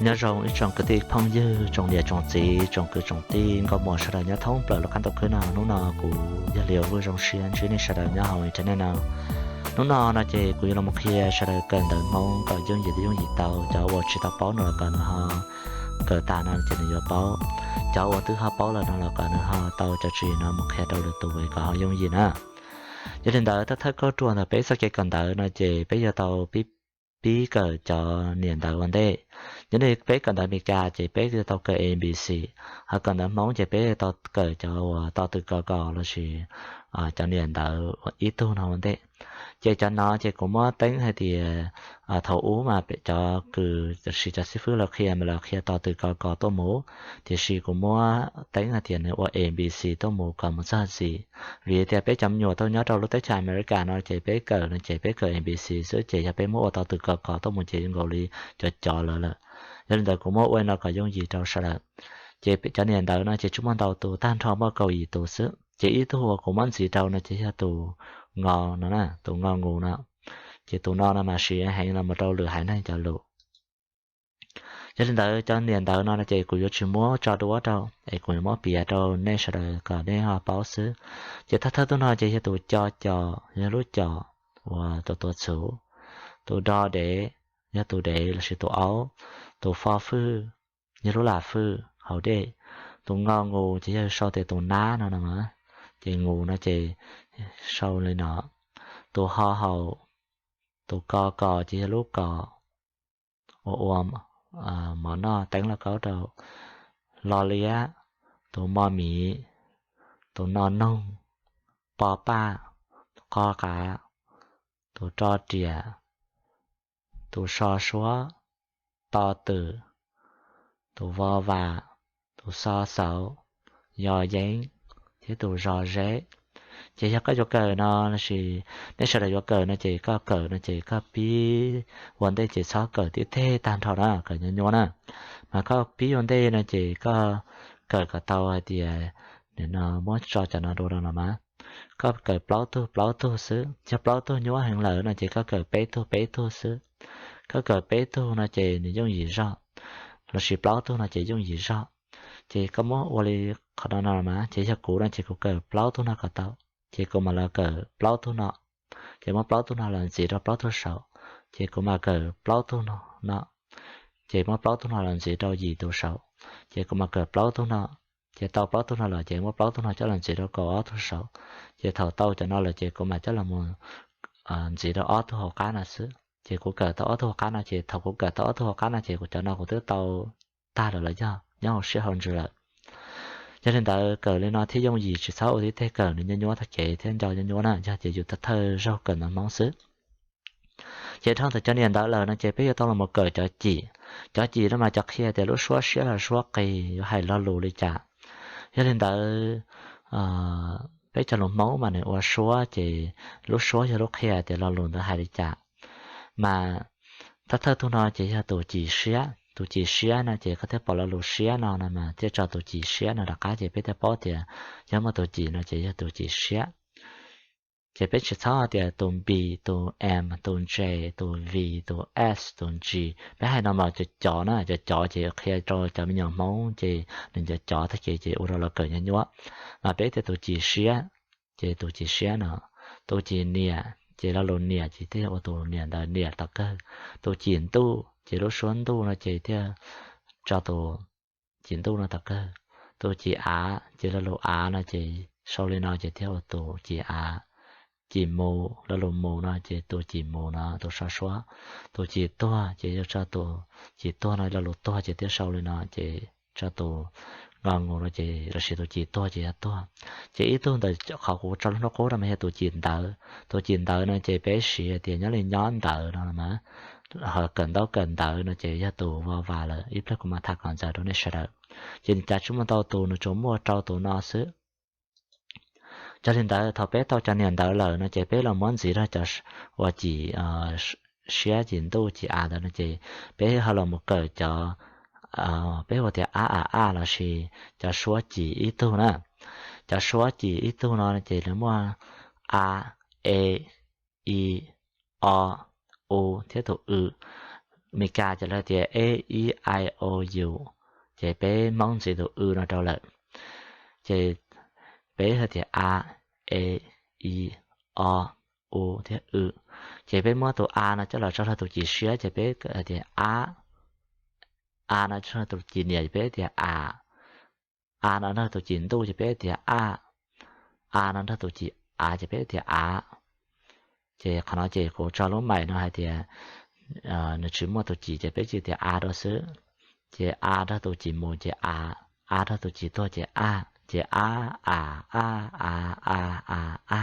Nyob zoo ib tsoom kwv tij phooj ywg, tsoom niam tsoom txiv, tsoom kwv tsoom tij, nkauj muam sawv daws nyob thoob plaws lub qab ntuj khwb no. Hnub no kuv yog Liam Vuj Zoo Siab ntsib nej sawv daws nyob hauv internet no. Hnub no no ces kuv yuav los mus qhia sawv daws kawm ntawv Hmoob kom yooj yim yooj yim tau. Cov uas tsis tau paub no los kom nws ho kawm tas no ces nws yuav paub. Cov uas twb ho paub lawm no los kom nws ho tau cov tswv yim no mus qhia rau lwm tus kom ho yooj yim na. Yog li ntawd, thawj thawj kauj ruam ntawm peb txoj kev kawm ntawv no ces peb yuav tau pib kawm cov niam ntawv ua ntej. Yog li peb kawm ntawv Amelikas ces peb yuav tau kawm A B C, ho kawm ntawv Hmoob ces peb yuav tau kawm cov uas to tw ko ko lossis cov niam ntawv ib tug no ua ntej. Ces cov no ces kuv muab teeb hais tias thaum ub mas cov kws lossis cov xib fwb lawv qhia mas lawv qhia to tw ko ko tuaj mus, tiam sis kuv muab teeb hais tias nws ua A B C tuaj mus kom mus txog txim. Vim tias peb cov me nyuam tau nyob rau lub teb chaws Amelikas no ces peb kawm no ces peb kawm A B C xwb, ces yog peb muab ua to tw ko ko tuaj mus ces zoo nkaus li cov cov lawv lawm. Yog li ntawd kuv muab ua no kom yooj yim rau sawv daws. Ces cov niam ntawv no ces tsuas muaj ntau tus, tag nrho muaj kaum yim tus xwb. Ces ib tug uas kuv muab ntxiv rau no ces yog tus ngo no, tus ngo ngu no. Ces tus no no mas siv heev los mus rau lwm haiv neeg cov lus. Yog li ntawd cov niam ntawv no no ces kuv yuav tsis muab tso duab rau, es kuv yuav muab piav rau nej sawv daws kom nej ho paub xwb. Ces thawj thawj tug no ces yog tus co co, yog lub co uas tus tuav txhuv. Tus do dev, yog tus dev lossis tus aub. Tus fo fwj, yog lub lam fwj hauv dej. Tus ngo ngu ces yog sau tias tus nab no no, ces ngu no ces sau li no. Tus ho haus, tus ko ko ces yog lub ko uas ua mov noj teeb lauj kaub rau. Lo liab, tus mo miv, tus no noog, po paj, tus qo qav, tus ro riam, tus so suab, to twm, tus vo vas, tus xo xauv, yos yeeb, thiab tus zos zeb. Ces yog koj yuav kawm no lossis nej sawv daws yuav kawm no ces koj kawm no ces koj pib ua ntej ces txhob kawm tib teg tag nrho na, kawm nyuaj nyuaj na. Mas koj pib ua ntej no ces koj kawm kom tau hais tias nim no muab tso cov no dua no los mas, koj kawm plaub tug plaub tug xwb. Yog plaub tug nyuaj heev lawm no ces koj kawm peb tug peb tug xwb. Koj kawm peb tug no ces nws yooj yim zog, lossis plaub tug no ces yooj yim zog. Ces koj muab ua li qhov no no los mas, ces yog kuv no ces kuv kawm plaub tug no kom tau, ces kuv mam los kawm plaub tug no. Ces muab plaub tug no los ntxiv rau plaub tug saud, ces kuv mam kawm plaub tug no. Ces muab plaub tug no los ntxiv rau yim tus saud, ces kuv mam kawm plaub tug no. Ces tau plaub tug no lawm ces muab plaub tug no coj los ntxiv rau kaum ob tug saud. Ces thaum tau cov no lawm ces kuv mam coj los mus ntxiv rau ob tug hauv qab no xwb. Ces kuv kawm tau ob tug hauv qab no, ces thaum kuv kawm tau ob tug hauv qab no ces kuv cov no kuv twb tau tag lawm los yog nyob hauv siab hauv ntsws lawm. Yog li ntawd kawm li no thiaj yooj yim, tsis txhob ua tib teg, kawm nws nyuaj nyuaj tag kev thiab nco nyuaj nyuaj na, yog ces yus thawj thawj zaug kawm ntawv Hmoob xwb. Ces dhau ntawm cov niam ntawv lawm no ces peb yuav tau los mus kawm cov cim. Cov cim no mas cov qhia tias lub suab siab los suab qis yuav hais lo lus li cas. Yog li ntawd peb cov lus Hmoob mas nws ua suab, ces lub suab yog lub qhia tias lo lus ntawd hais li cas. Mas thawj thawj tug no ces yog tus cim siab. Tus cim siab no ces koj thiaj pom lo lus siab no no mas thiaj tso tus cim siab no rov qab, ces peb thiaj paub tias yog muaj tus cim no ces yog tus cim siab. Ces peb tsis txhob tias tus B, tus M, tus J, tus V, tus S, tus G. Peb hais no mas cov cov na, cov cov ces qhia rau cov me nyuam Hmoob ces nws cov cov tag kev ces ua rau lawv kawm nyuaj nyuaj. Mas peb tias tus cim siab, ces tus cim siab no. Tus cim niam, ces lo lus niam ces thiaj ua tus niam ntawd niam tom kawg. Tus cim ntuj, ces lub suab ntuj no ces thiaj tso tus cim ntuj no tom kawg. Tus cim av, ces lo lus av no ces sau li no ces thiaj ua tus cim av. Cim mus, lo lus mus no ces tus cim mus no tus so suab. Tus cim tuag, ces yog tso tus cim tuag no lo lus tuag ces thiaj sau li no ces tso tus nqo ngu no ces lossis tus cim tuag ces yog tuag. Ces ib tug ntawm qhov kuv tso lub hnub qub no mas yog tus cim ntawv. Tus cim ntawv no ces peb siv tias nyob li nyob ntawv no mas, ho kawm ntaub kawm ntawv no ces yog tus vo vas lawm, ib pliag kuv mam tham kom ntxaws rau nej sawv daws. Ces nws cas tsis muaj ntau tus, nws tsuas muaj rau tus no xwb. Yog li ntawd thaum peb tau cov niam ntawv lawm no ces peb los muab ntxiv rau cov uas cim siab, cim ntuj, cim av ntawd no ces peb ho los mus kawm cov peb hu tias a a a lossis cov suab cim ib tug na. Cov suab cim ib tug no ces nws muaj a, e, i, o, u thiab tus w. Meskas ces lawv tias e, i, i, o, u, ces peb Hmoob ntxiv tus w no rau lawm. Ces peb hais tias a, e, i, o, u thiab w. Ces peb muab tus a no coj los tso rau tus cim siab ces peb hais tias a, a no tso rau tus cim niam ces peb tias a, a no nrog tus cim ntuj ces peb tias a, a no nrog tus cim av ces peb tias av. Ces qhov no ces kuv tso lub maim no hais tias nws tsis muaj tus cim ces peb tsuas tias a rau xwb. Ces a nrog tus cim mus ces a, a nrog tus cim tuag ces a, ces a, a, a, a, a, a, a,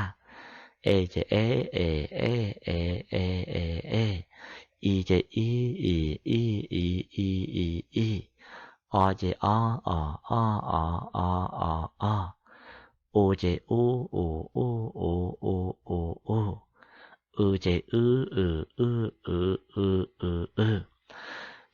e ces e, e, e, e, e, e, e, i ces i, i, i, i, i, i, i, o ces o, o, o, o, o, o, o, u ces u, u, u, u, u, u, u, w ces w, w, w, w, w, w, w.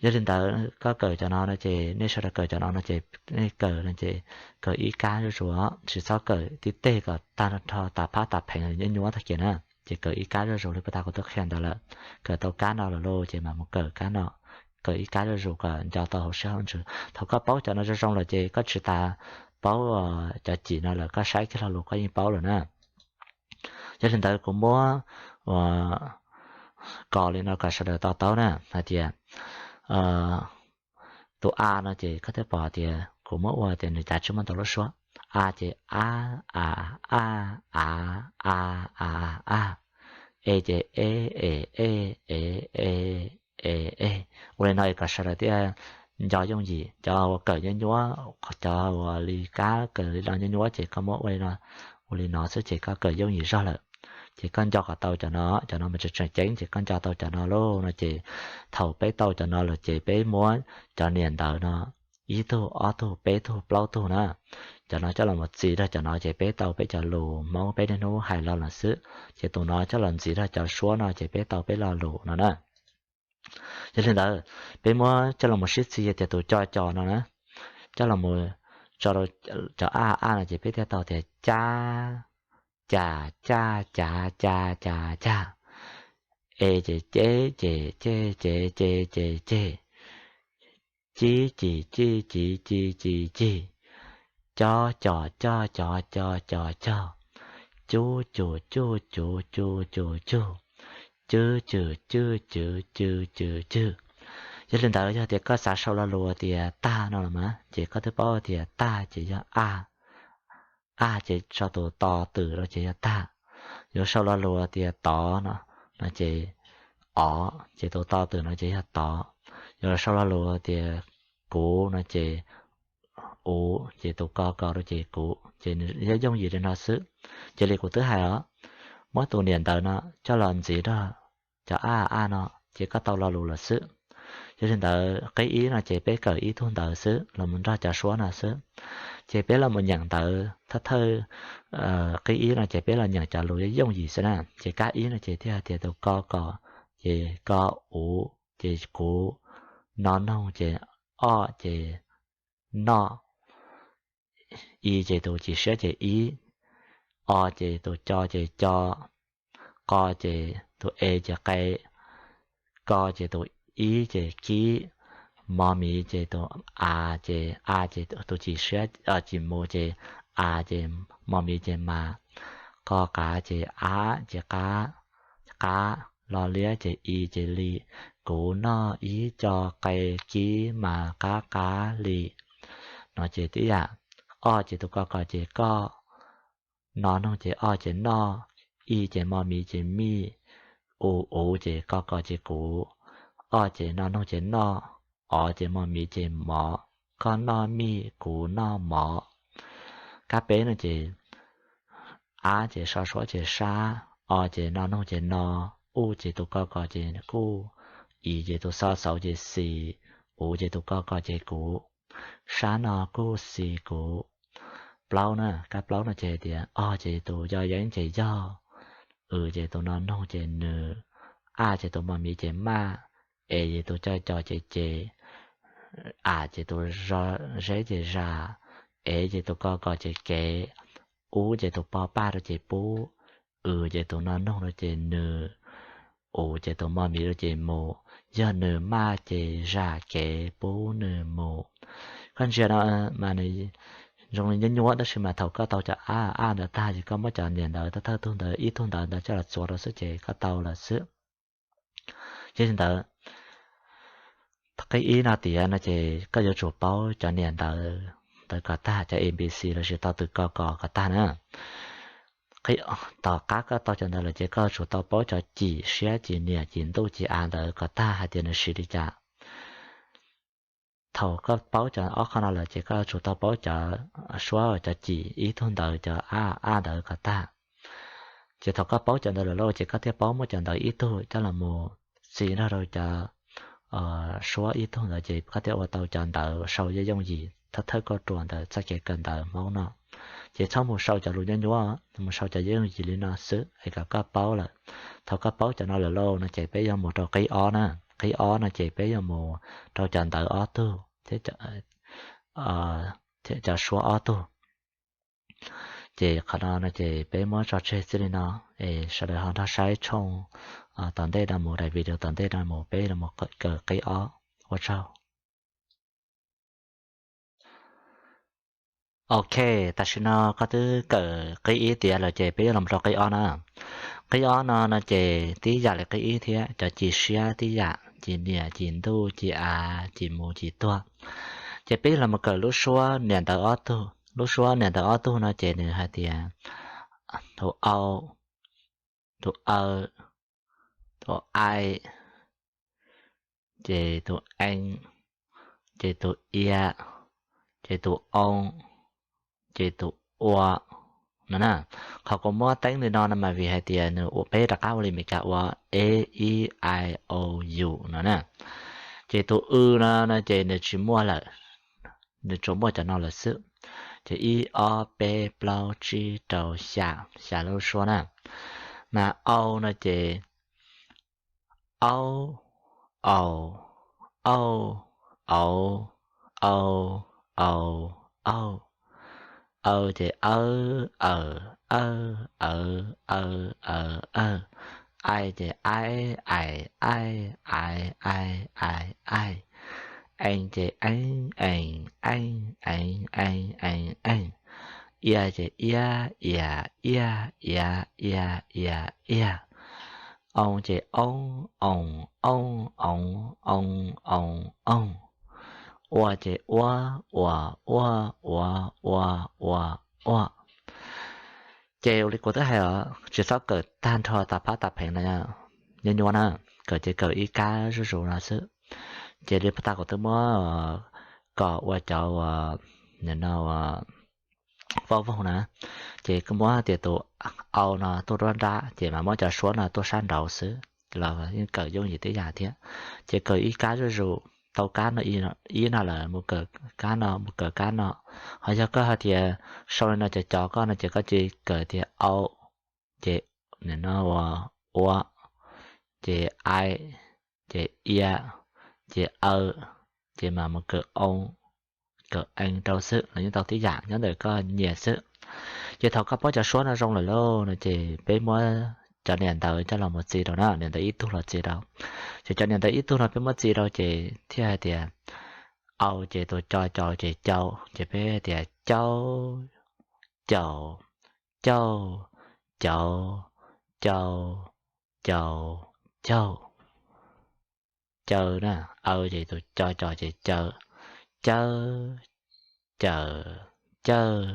Yog li ntawd koj kawm cov no no ces nej sawv daws kawm cov no no ces nej kawm no ces kawm ib kab zuj zus, tsis txhob kawm tib teg kom tag nrho tas phab tas pheej nyuab nyuab tag kiag na. Ces kawm ib kab zuj zus li puag ta kuv twb qhia ntawd lawm. Kawm tau kab no lawm lauj ces mam mus kawm kab no, kawm ib kab zuj zus kom nco tau hauv siab hauv ntsws. Thaum koj paub cov no zoo zoo lawm ces koj tsis tas paub cov cim no lawm, koj saib kiag lo lus koj yeej paub lawm na. Yog li ntawd kuv muab ua kos li no kom sawv daws to taub na hais tias tus a no ces koj twb pom tias kuv muab ua tias nws cav tsis muaj ntau lub suab. A ces a, a, a, a, a, a, a, a, e ces e, e, e, e, e, e, e. Ua li no es kom sawv daws thiaj nco yooj yim. Cov uas kawm nyuab nyuab, cov uas li kab kawm li no nyuab nyuab ces koj muab ua li no, ua li no xwb ces koj kawm yooj yim zog lawm. Ces koj nco kom tau cov no, cov no mas tseem tseem ceeb ces koj nco tau cov no lauj no ces thaum peb tau cov no lawm ces peb muab cov niam ntawv no ib tug, ob tug, peb tug, plaub tug na, cov no coj los mus txis rau cov no ces peb tau peb cov lus Hmoob peb niaj hnub hais los lawm xwb. Ces tus no coj los ntxiv rau cov suab no ces peb tau peb lo lus no na. Yog li ntawd, peb muab coj los mus sib txis tias tus co co no na, coj los mus tso rau cov a, a no ces peb thiaj tau tias cab, cas, caj, cav, ca, cas, cag. E ces ceb, ces ceg, cev, ce, ceg, ceg. Cib, cim, cij, civ, ci, cig, cig. Cob, cos, coj, cov, co, cog, cog. Cub, cus, cuj, cuv, cu, cus, cug. Cwb, cwm, cwj, cwv, cw, cws, cwg. Yog li ntawd yog tias koj xav sau lo lus tias tag no los mas ces koj twb paub tias tag ces yog a, a ces sau tus to twm rau ces yog tag. Yuav sau lo lus tias tod no, no ces o, ces tus to twm no ces yog tod. Yuav sau lo lus tias kuv no ces u, ces tus ko ko rau ces kuv, ces nws yooj yim li no xwb. Cia li kuv twb hais os, muab tus niam ntawv no coj los ntxiv rau cov a, a no ces koj tau lo lus lawm xwb. Yog li ntawd qib ib no ces peb kawm ib tug ntawv xwb los mus nrog cov suab no xwb. Ces peb los mus nyeem ntawv thawj thawj, qib ib no ces peb los nyeem cov lus yooj yim xwb na. Ces kab ib no ces thiaj hais tias tus ko ko, ces ko u, ces kuv, no noog ces o, ces noj, i ces tus cim siab ces ib, o ces tus co ces co, qo ces tus e ces qe, ko ces tus ib ces kib, mo miv ces tus a, ces a ces tus cim siab, cim mus ces a ces mo miv ces mas, qo qav ces ab ces qab, qab, lo liab ces i ces li. Kuv noj ib co qe kib mas qab qab li. No ces tib yam, o ces tus ko ko ces koj, no noog ces o ces noj, i ces mo miv ces mij, u u ces ko ko ces kuv, o ces no noog ces noj, o ces mo miv ces mov, koj noj mij kuv noj mov. Kab peb no ces ab ces so suab ces sab, o ces no noog ces no, u ces tus ko ko ces kuj, i ces tus xo xauv ces xis, u ces tus ko ko ces kuv. Sab no kuj xis kuv. Plaub na, kab plaub no ces hais tias o ces tus yog yeeb ces yog, w ces tus no noog ces nws, a ces tus mo miv ces maj, e ces tus co co ces ces, a ces tus zeb ces zas, e ces tus ko ko ces kev, u ces tus po paj rau ces pub, w ces tus no noog rau ces nws, u ces tus mo mis ces mus, yog nws maj ces zam kev pub nws mus. Koj ntsia no mas nws zoo li nyuab nyuab tab sis mas thaum koj tau cov a a ntawd tag ces koj muab cov niam ntawv thawj thawj tug ntawd ib tug ntawv ntawd coj los txuas rau xwb ces koj tau lawm xwb. Yog li ntawd, qib ib no tiav no ces koj yuav tsum paub cov niam ntawv ntawd kom tag, cov A B C lossis tau tw ko kos kom tag na. Tom qab koj tau cov ntawd lawm ces koj yuav tsum tau paub cov cim siab, cim niam, cim ntuj, cim av ntawd kom tag hais tias nws siv li cas. Thaum koj paub cov ob qho no lawm ces koj yuav tsum tau paub cov suab, cov cim ib tug ntawv, cov a a ntawd kom tag. Ces thaum koj paub cov ntawd lawm lauj ces koj thiaj paub muab cov ntawv ib tug coj los mus txi nrog rau cov suab ib tug ntawd ces koj thiaj ua tau cov ntawv sau yooj yooj yim thawj thawj kauj ruam ntawm txoj kev kawm ntawv Hmoob no. Ces txhob mus sau cov lus nyuab nyuab, mus sau cov yooj yooj yim li no xwb es kom koj paub lawm. Thaum koj paub cov no lawm lauj no ces peb yuav mus rau qib ob na. Qib ob no ces peb yuav mus rau cov ntawv ob tug thiab cov suab ob tug. Ces qhov no no ces peb muab tso tseg txij li no, es sawv daws ho nrog saib tshooj tom ntej no mus, daim video tom ntej no mus peb los kawm qib ob. Ua tsaug. Ok, tam sim no koj twb kawm qib ib tiav lawm ces peb yuav los rau qib ob na. Qib ob no no ces tib yam li qib ib thiab, cov cim siab tib yam, cim niam, cim ntuj, cim av, cim mus, cim tuag. Ces peb los mus kawm lub suab niam ntawv ob tug. Lub suab niam ntawv ob tug no ces nws hais tias tus au, tus aw, tus ai, ces tus ee, ces tus ia, ces tus oo, ces tus ua no na. Qhov kuv muab teeb li no no mas vim hais tias nws ua, peb rov qab ua li Meskas ua e, i, ai, o, u no na. Ces tus w no no ces nws tsis muaj lawm, nws tsuas muaj cov no lawm xwb. Ces ib, ob, peb, plaub, tsib, rau, xya, xya lub suab na. Mas au no ces aub, au, auj, auv, au, au, auj. Aw ces awb, awm, awj, awv, aw, awv, awj. Ai ces aib, ais, aij, aiv, aib, aij, aij. Ee ces eeb, eem, eej, eev, eev, eej, eej. Ia ces iab, iam, iaj, iav, iab, iam, iaj. Oo ces oob, oom, ooj, oov, oo, oov, ooj. Ua ces uab, uam, uaj, uav, ua, ua, uaj. Ces ua li kuv twb hais os, tsis txhob kawm tag nrho tas phab tas pheev no, nyuab nyuab na, kawm ces kawm ib kab zuj zus no xwb. Ces li puag ta kuv twb muab kom ua cov uas, nim no uas, voj voog na, ces koj muab tias tus au no tuaj nruab nrab ces mas muab cov suab no tuaj sab nraud xwb los yeej kawm yooj yim tib yam thiab. Ces kawm ib kab zuj zus, tau kab no, ib no lawm mus kawm kab no, mus kawm kab no. Ho yog koj hais tias sau li no cov cov koj no ces koj cia li kawm tias au, ces nim no ua, ua, ces ai, ces ia, ces aw, ces mas mus kawm oo, kawm ee rau xwb los yeej tau tib yam nyob ntawm koj nyiam xwb. Ces thaum koj paub cov suab no zoo lawm lauj no ces peb muab cov niam ntawv coj los mus txi rau na, niam ntawv ib tug los txi rau. Ces cov niam ntawv ib tug no peb muab txi rau ces thiaj hais tias au ces tus co co ces cau, ces peb tias cau, caum, cauj, cauv, cau, cau, cauj. Caw na, aw ces tus co co ces caw, cawb, cawm, cawj,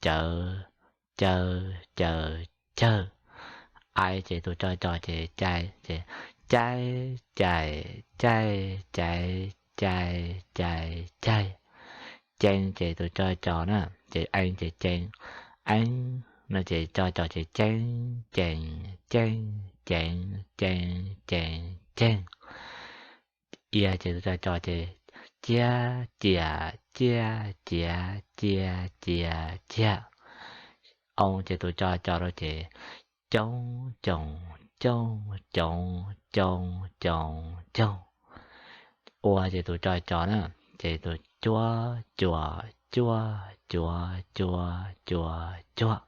cawv, caw, caws, cawg. Ai ces tus co co ces cai, ces caib, caim, caij, caiv, cai, cais, caig. Cee ces tus co co na, ces ee ces cee, eeb no ces co co ces ceeb, cees, ceej, ceev, cee, cees, ceeg. Ia ces tus co co ces ciab, ciam, ciaj, ciav, cia, ciag. Oo ces tus co co rau ces coob, coom, cooj, coov, coo, coos, coog. Ua ces tus co co na, ces tus cuab, cuam, cuaj, cuav, cua, cuav, cuag.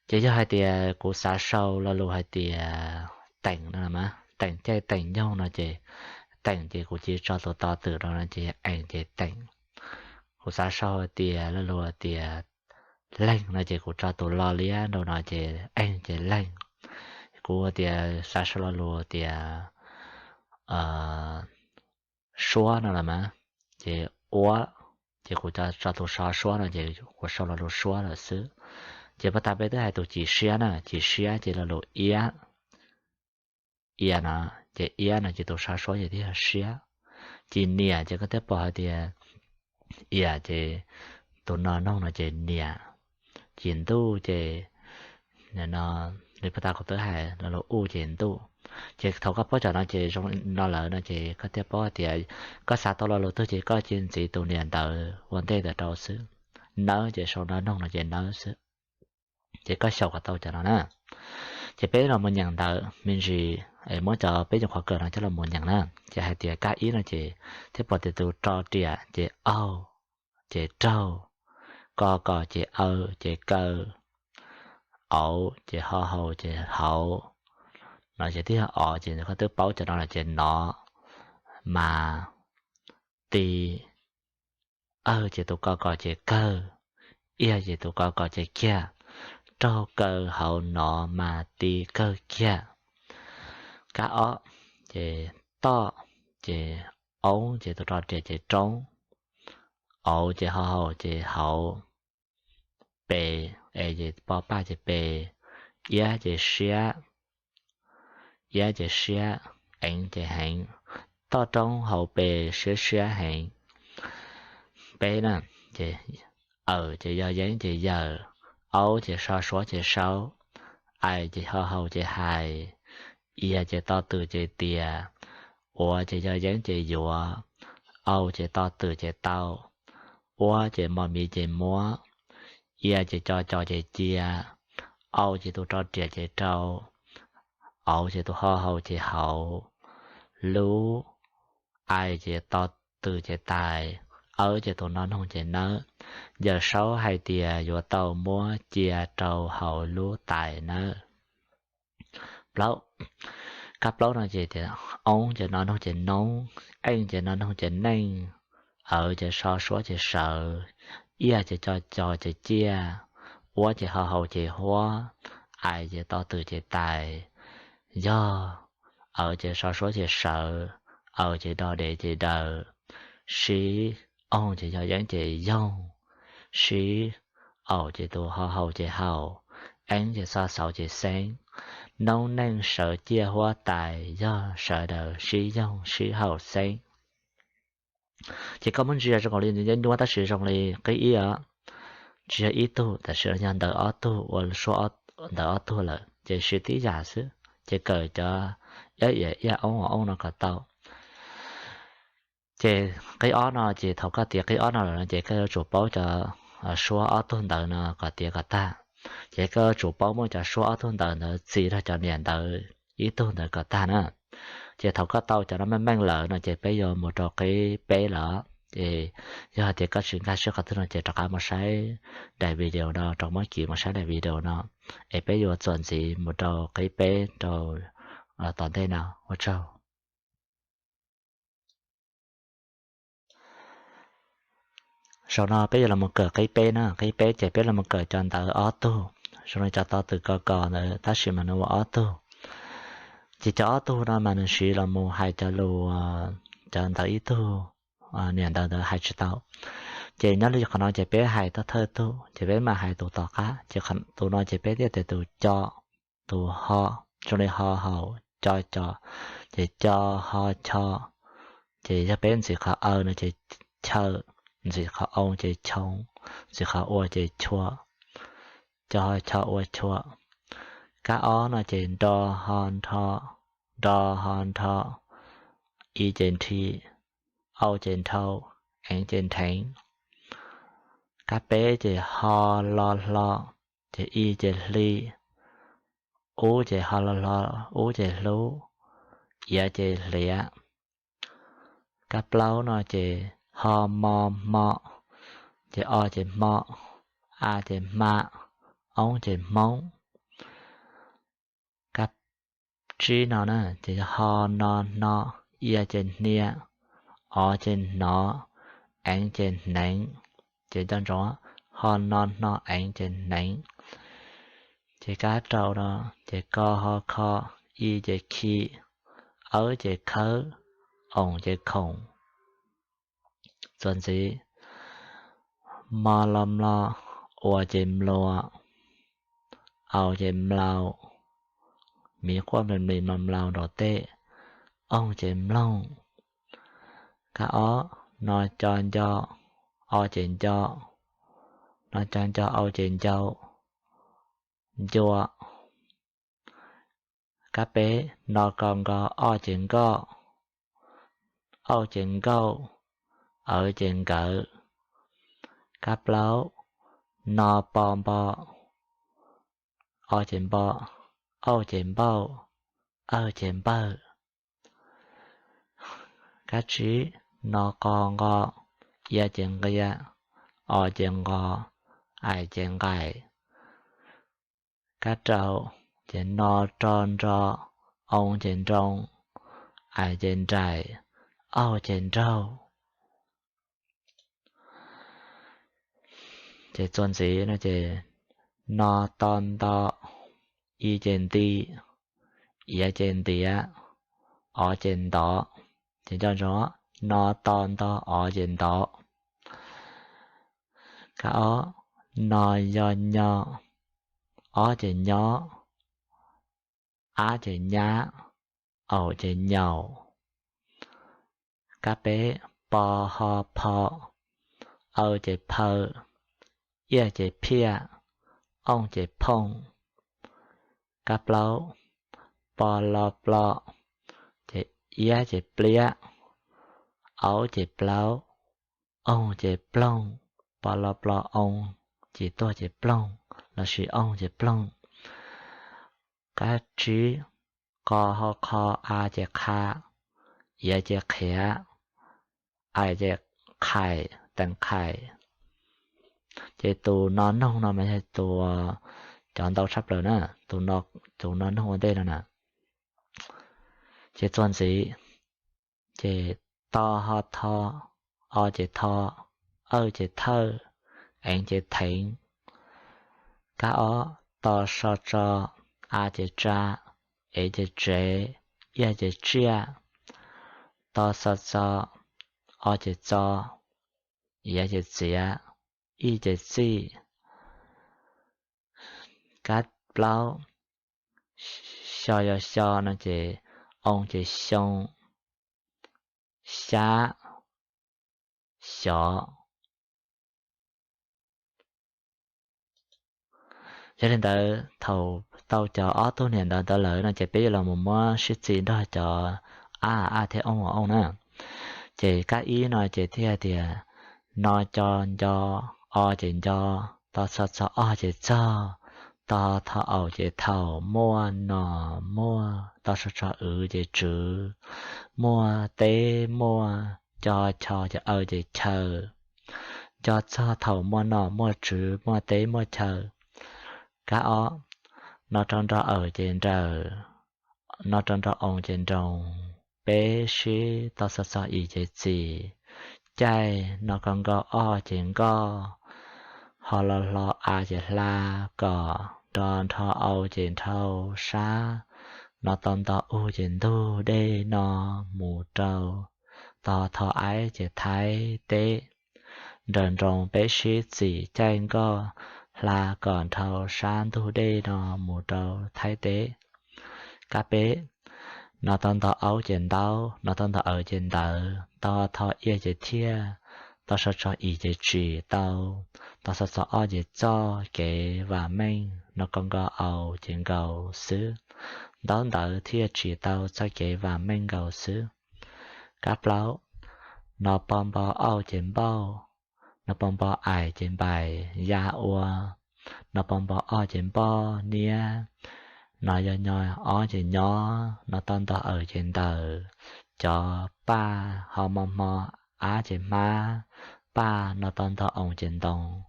Ces yog hais tias kuv xav sau lo lus hais tias teem no mas teem caij teem nyoog no ces teem ces kuv cia tso tus to twm rau no ces ees ces teem. Kuv xav sau tias lo lus tias leeg no ces kuv tso tus lo liab rau no ces ees ces leeg. Kuv tias xav sau lo lus tias suab no los mas ces uab, ces kuv tso tus so suab no ces kuv sau lo lus suab lawm xwb. Ces puag ta peb twb hais tus cim siab na, cim siab ces lo lus iab, iab no, ces iab no ces tus so suab ces thiaj yog siab. Cim niam ces koj thiaj pom hais tias iam ces tus no noog no ces niam. Cim ntuj ces no, nws puag ta kuv twb hais lo lus u ces ntuj. Ces thaum koj paub cov no ces zoo no lawm no ces koj thiaj paub tias koj xav tau lo lus twg ces koj cia ntxiv tus niam ntawd ua ntej ntawd rau xwb. Nawb ces sau no noog no ces nawb xwb. Ces koj xyaum kom tau cov no na. Ces peb los mus nyeem ntawv me ntsis, muab cov peb nyuam qhuav kawm no coj los mus nyeem na. Ces hais tias kab ib no ces thiaj pom tias tus ro riam ces aug, ces raug, ko kos ces aw ces kaw, auv ces ho haus ces hauv. No ces twb yog o ces koj twb paub cov no lawm ces nov, mas, ti, awg ces tus ko kos ces kawg, iag ces tus ko kos ces kiag, raug kaw hauv nov mas ti kawg kiag. Kab ob ces toj, ces oob ces tus ro riam ces roob, auv ces ho haus ces hauv, pes, es ces po paj ces pes, iab ces siab, iab ces siab, eev ces heev, toj roob hauv pes siab siab heev. Peb na, ces awm ces yog yeeb ces yawm, aub ces so suab ces saub, ais ces ho haus ces hais, ias ces to twm ces tias, uav ces yog yeeb ces yuav, au ces to twm ces tau, uab ces mo miv ces muab, ia ces co cos ces cia, au ces tus ro riam ces rau, auv ces tus ho haus ces hauv, lub, ais ces to twm ces tais, awb ces tus no noog ces nawb. Yawm saub hais tias yuav tau muab cia rau hauv lub tais nawb. Plaub, kab plaub no ces tias oob ces no noog ces noob, eej ces no noog ces neej, awv ces so suab ces sawv, iaj ces co cos ces ciaj, uab ces ho haus ces huab, ais ces to twm ces tais, yog, awv ces so suab ces sawv, aws ces do dev ces daws, sib, oog ces yog yeeb ces yoog, sib, aum ces tus ho haus ces haus, eeb ces xo xauv ces xeeb, noob neej sawv ciaj huab tais yog sawv daws sib yoog sib haum xeeb. Ces koj muab ntsia zoo nkaus li nyuaj nyuaj tab sis zoo li qib ib os, tsis yog ib tug tab sis yog ntawv ob tug ua suab ntawv ob tug lawm ces siv tib yam xwb ces kawm cov iab iam iaj oob oom oob no kom tau. Ces qib ob no ces thaum koj tiav qib ob no lawm no ces koj yuav tsum paub cov suab ob tug ntawv no kom tiav kom tag. Ces koj yuav tsum paub muab cov suab ob tug ntawv ntawd txis rau cov niam ntawv ib tug ntawd kom tag na. Ces thaum koj tau cov no meej meej lawm no ces peb yuav mus rau qib peb lawm. Ces yog hais tias koj tsis nkag siab qhov twg no ces rov qab mus saib daim video no, rov muab kiv mus saib daim video no, es peb yuav txuas ntxiv mus rau qib peb rau tom ntej no. Ua tsaug. Zaum no peb yuav los kawm qib peb na, qib peb ces peb los kawm cov ntawv ob tug, zoo li cov to twm ko kos ntawd tab sis mas nws ua ob tug. Ces cov ob tug no mas nws siv los mus hais cov lus, cov ntawv ib tug, niam ntawv ntawd hais tsis tau. Ces nyob li qhov no ces peb hais thawj thawj tug ces peb mam hais tus tom qab. Ces tus no ces peb thiaj tias tus co, tus ho, zoo li ho haus, co co, ces co ho cho. Ces yog peb ntxiv qhov aw no ces chaw, ntxiv qhov oo ces choo, ntxiv qhov ua ces chua, co ho cho ua chua. Kab ob no ces nro ho nrho, nro ho nrho, i ces nrhi, au ces nrhau, eev ces nrheev. Kab peb ces ho lo hlo, ces i ces hli, ub ces ho lo hlo, ub ces hlub, iav ces hliav. Kab plaub no ces ho mo hmo, ces o ces hmo, a ces hma, oob ces hmoob. Kab tsib no na ces ho, no hno, ia ces hnia, o ces hnov, eev ces hneev. Ces nco ntsoov, ho no hno eev ces hneev. Ces kab rau no ces ko ho kho, i ces khi, awb ces khawb, oos ces khoom. Txuas ntxiv, mo lo mlo, ua ces mlua, au ces mlau, miv quaj mlis mlis mlau mlau nraum tej, oog ces mloog. Kab ob, no co nco, o ces nco, no co nco au ces ncau, ncua. Kab peb, no ko nko, o ces nkoj, auj ces nkauj, awv ces nkawv. Kab plaub, no po npo, o ces npo, auj ces npauj, awg ces npawg. Kab tsib, no qo nqo, ia ces nqia, o ces nqos, ais ces nqais. Kab rau, ces no ro nro, oo ces nroo, ais ces nrais, auj ces nraug. Ces txuas ntxiv no ces no to nto, i ces nti, iav ces ntiav, o ces ntov. Ces nco ntsoov, no to nto, o ces ntov. Kab ob, no yo nyo, ob ces nyob, ab ces nyab, aum ces nyaum. Kab peb, po ho pho, aw ces phaw, iaj ces phiaj, ooj ces phooj. Kab plaub, po lo plo, ces iab ces pliab, aub ces plaub, oog ces ploog, po lo plo oo, ces tuag ces ploog, lossis oog ces ploog. Kab tsib, qo ho qho, a ces qha, iav ces qhiav, ais ces qhais, teem qhais. Ces tus no noog no mas yog tus cov ntau tshaj plaws na, tus no noog ua ntej no na. Ces txuas ntxiv, ces to ho tho, o ces tho, awj ces thawj, eev ces theev. Kab ob, to so tso, a ces tsa, ev ces tsev, iaj ces tsiaj, to xo txo, o ces txo, iav ces txiav, ij ces txij. Kab plaub, xyo yog xyo no ces oo ces xyoo, xyab, xyov. Yog li ntawd thaum tau cov ob tug niam ntawv ntawd lawm no ces peb yuav los mus muab sib txis nrog cov a, a thiab ooj, ooj na. Ces kab ib no ces thiaj tias no co nco, o ces nco, to txho txo o ces txog, to tho aum ces thaum, muaj no muaj, to so tso w ces tswv, muaj teb muaj, co cho ces aw ces chaw, nco txog thaum muaj nom muaj tswv muaj teb muaj chaw. Kab ob, no rau nro awm ces nrawm, no rau nro oo ces nroos, peb sib to xo txog i ces txis, caij, no ko nkaus o ces nkoj, ho lo hlo a ces hla, kom, nro nrho au ces nrhau, sab, no to nto u ces ntug, dej no mus rau, to tho aib ces thaib teb, nrawm nroos peb sib txis caij nkoj, hla kom nrhau sab ntug dej no mus rau thaib teb. Kab peb, no to nto aub ces ntaub, no to nto awv ces ntawv, to tho ia ces thiaj, to so tso i ces tsis, tau, to xo txo o ces txoj, kev vam meej, no ko nkaus au ces nkaus xwb, ntaub ntawv thiaj tsis tau, txoj kev vam meej nkaus xwb. Kab plaub, no po npo au ces npauj, no po npo ais ces npais, ya ua, no po npo o ces npoj, niab, no yo nyo ob ces nyob, no to nto awm ces ntawm, cov, paj, ho mo hmo, ab ces hmab, paj, no to nto oo ces ntoos,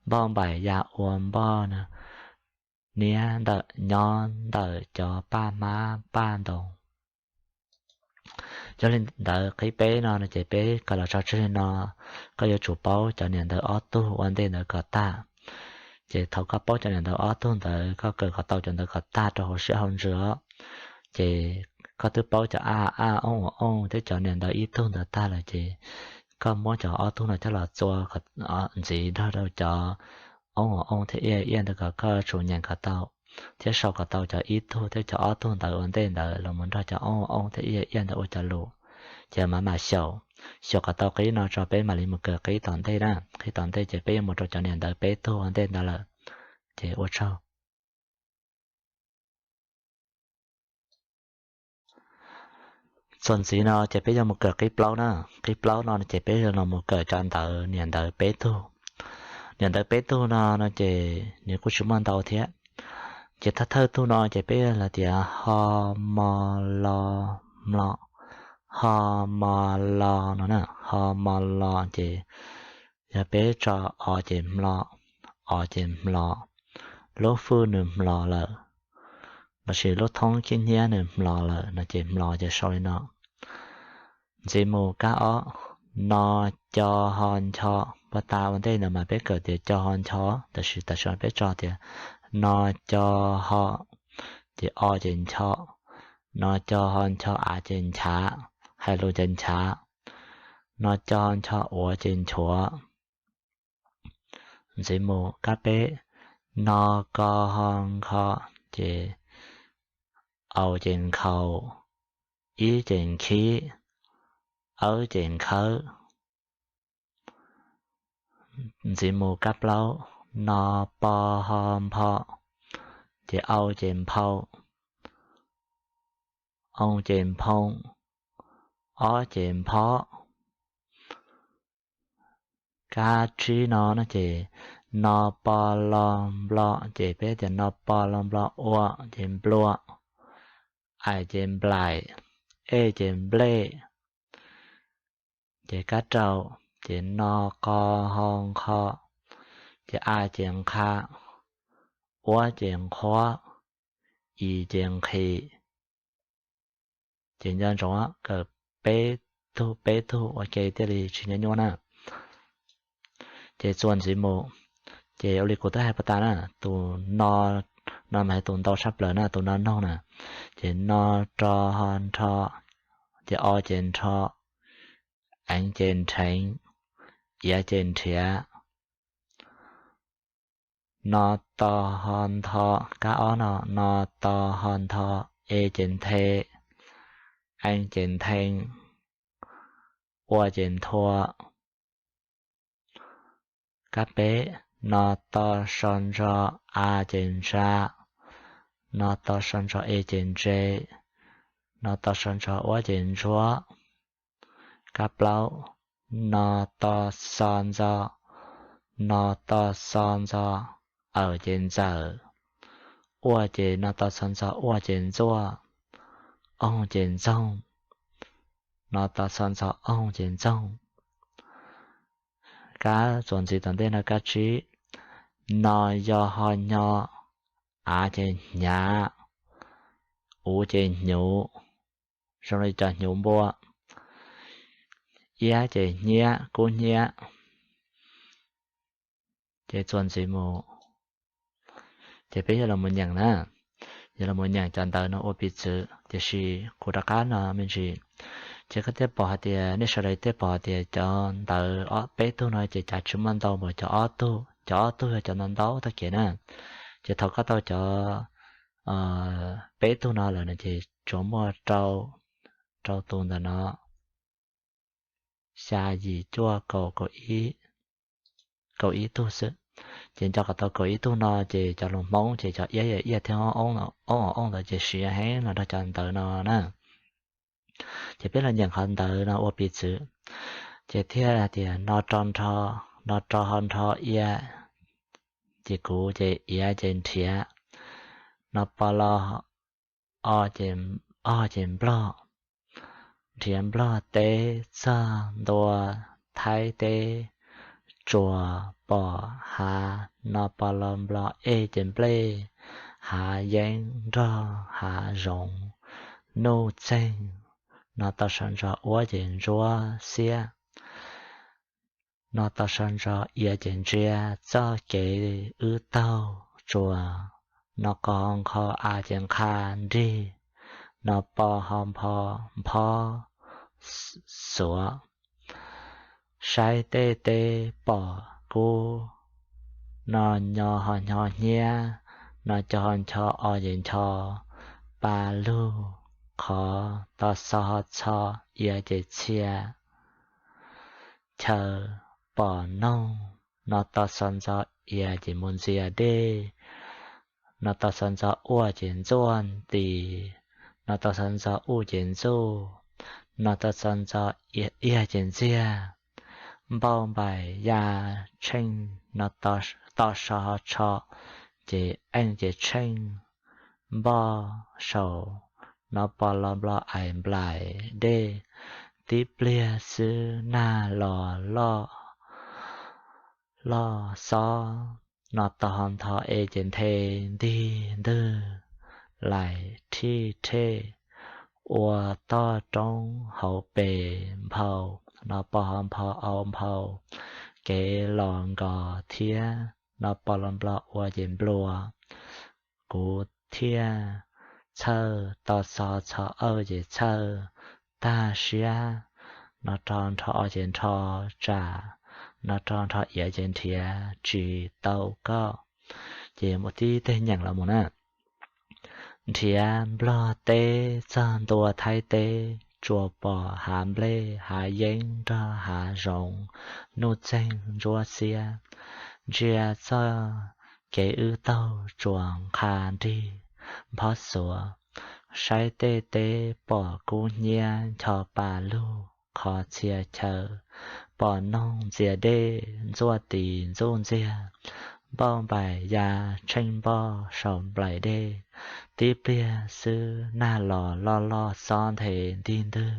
npauj npaim ya ua npoj na, niab ntawm nyob ntawm cov paj hmab paj ntoos. Yog li ntawd qhib peb no no ces peb kawm los tso tseg li no, koj yuav tsum paub cov niam ntawv ob tug ua ntej ntawd kom tag. Ces thaum koj paub cov niam ntawv ob tug ntawd, koj kawm kom tau cov ntawd kom tag rau hauv siab hauv ntsws os, ces koj twb paub cov a a, oo oo thiab cov niam ntawv ib tug ntawd tag lawm ces koj muab cov ob tug no coj los txua ntxiv nrog rau cov oo oo thiab iaj iaj ntawd kom koj tsum nyeem kom tau, thiab sau kom tau cov ib tug thiab cov ob tug ntawd ua ntej ntawd los mus nrog cov oo oo thiab iaj iaj ntawd ua cov lus. Ces mam mam xyaum, xyaum kom tau qib no tso peb mam li mus kawm qib tom ntej na. Qib tom ntej ces peb yuav mus rau cov niam ntawv peb tug ua ntej ntawd lawm. Ces ua tsaug. Txuas ntxiv no ces peb yuav mus kawm qib plaub na. Qib plaub no ces peb yuav los mus kawm cov ntawv niam ntawv peb tug. Niam ntawv peb tug no no ces nws kuj tsis muaj ntau thiab. Ces thawj thawj tug no ces peb yuav hais tias ho mo lo mlo, ho mo lo no na, ho mo lo ces yog peb tso o ces hmlo, o ces hmlo, lub fwj nws hmlo lawm, lossis lub thoob khib hnyiab nws hmlo lawm no ces hmlo ces sau li no. Ntxiv mus kab ob, no co ho ncho. Puag ta ua ntej ntawd mas peb kawm tias co ho ncho, tab sis tam sim no peb tso tias no co ho, ces o ces ncho, no co ho ncho av ces nchav, hais lus ces nchav, no co ho ncho uav ces nchuav. Ntxiv mus kab peb, no ko ho nkho, ces au ces nkhaus, ib ces nkhib, awb ces nkhawb. Ntxiv mus kab plaub, no po ho npho, ces au ces nphau, oo ces nphoo, ob ces nphob. Kab tsib no no ces no po lo nplo, ces peb tias no po lo nplo ua ces nplua, ai ces nplaim, e ces nplej. Ces kab rau, ces no qo ho nqho, ces a ces nqha, ua ces nqhuab, i ces nqhis. Ces nco ntsoov kawm peb tug peb tug ua ke thiaj li tsis nyuaj nyuaj na. Ces txuas ntxiv mus, ces ua li kuv twb hais puag ta na, tus no, no mas yog tus ntau tshaj plaws na, tus no noog na. Ces no ro ho nrho, ces o ces nrho, eev ces nrheev, iav ces nrhiav. No to ho ntho, kab ob no, no to ho ntho, e ces nthe, eev ces nthee, ua ces nthua. Kab peb, no to so ntso, a ces ntsa, no to so ntso, e ces ntse, no to so ntso, ua ces ntsuab. Kab plaub, no to xo ntxo, no to xo ntxo, aw ces ntxawm, ua ces no to xo ntxo, ua ces ntxuaj, oog ces ntxoog, no to xo ntxo, oog ces ntxoog. Kab txuas ntxiv tom ntej no kab tsib, no yo ho nyo, av ces hnyav, uv ces hnyuv, zoo li cov hnyuv npua, iab ces hnyiab, kub hnyiab. Ces txuas ntxiv mus, ces peb yuav los mus nyeem na, yuav los mus nyeem cov ntawv no ua piv txwv, tiam sis kuv rov qab no me ntsis, ces koj thiaj pom hais tias, nej sawv daws thiaj pom hais tias cov ntawv peb tug no ces cav tsis muaj ntau npaum cov ob tug, cov ob tug yog cov ntau ntau tag kev na. Ces thaum koj tau cov peb tug no lawm no ces tsuas muaj rau, rau tus ntawm no, xya yim cuaj kaum, kaum ib tug xwb. Ces nco kom tau kaum ib tug no ces cov lus Hmoob ces cov iab, iab thiab oo, oo ntawd ces siv heev los nrog cov ntawv no na. Ces peb los nyeem qhov ntawv no ua piv txwv, ces thiaj tias no ro nrho, no ro ho nrho ia, ces kuv ces iav ces nrhiav, no po lo o ces, o ces nplog, nrhiav nplog teb txog ntua Thaib teb, tsuas pom hav, no po lo nplo e ces nplej, hav yeeb nrog hav zoov, nuj txeeg, no to so ntso ua ces ntsuab xiab, no to so ntso ia ces ntsiab, txoj kev wb taug tsuas, no qo ho nqho a ces nqha nrig, no po ho npho, nphob xuav, saib tej teb pom kub, no nyo ho nyo hnyiab, no co ho ncho o ces ncho pa lug, qhov to xo ho txho, ia ces txhia, chaw, pom noog, no to xo ntxo ia ces mus ntxias dej, no to xo ntxo ua ces ntxuaj ntis, no to xo ntxo u ces ntxuj, no to xo ntxo ia ces ntxiag, npauj npaim ya tsheej, no to so ho tsho ces eej ces tsheej, npoj saum, no po lo nplo ais nplaim dej, tib pliag xwb nag los loj, loj xob, no to ho ntho e ces nthe ntig ntwg, lais thij thej, ua toj roob hauv pes nphau, no po ho npho au nphau, kev los nkos thiab, no po lo nplo ua ces nplua, kuv thiaj txhawj, to xo txho awj ces txhawj, tag siab, no rho nrho o ces nrho tsam, no rho nrho iav ces nrhiav tsis tau koj. Ces mus tib teg nyeem los mus na. Nrhiav nplog teb txog ntua thaib teb, tsuas pom hav nplej hav yeeb nrog hav zoov, nuj txeeg ntsuab xiab, ntsia txoj kev wb taug tsuas nqha nrig nphob xuav, saib tej teb pom kub hnyiab ncho pa lug, qhov txhia chaw, pom noog ntxias dej ntxuaj tis ntxuj ntxiag, npauj npaim ya tsheej npoj saum nplaim dej, tib pliag xwb nag los loj loj xob nthe ntig ntwg,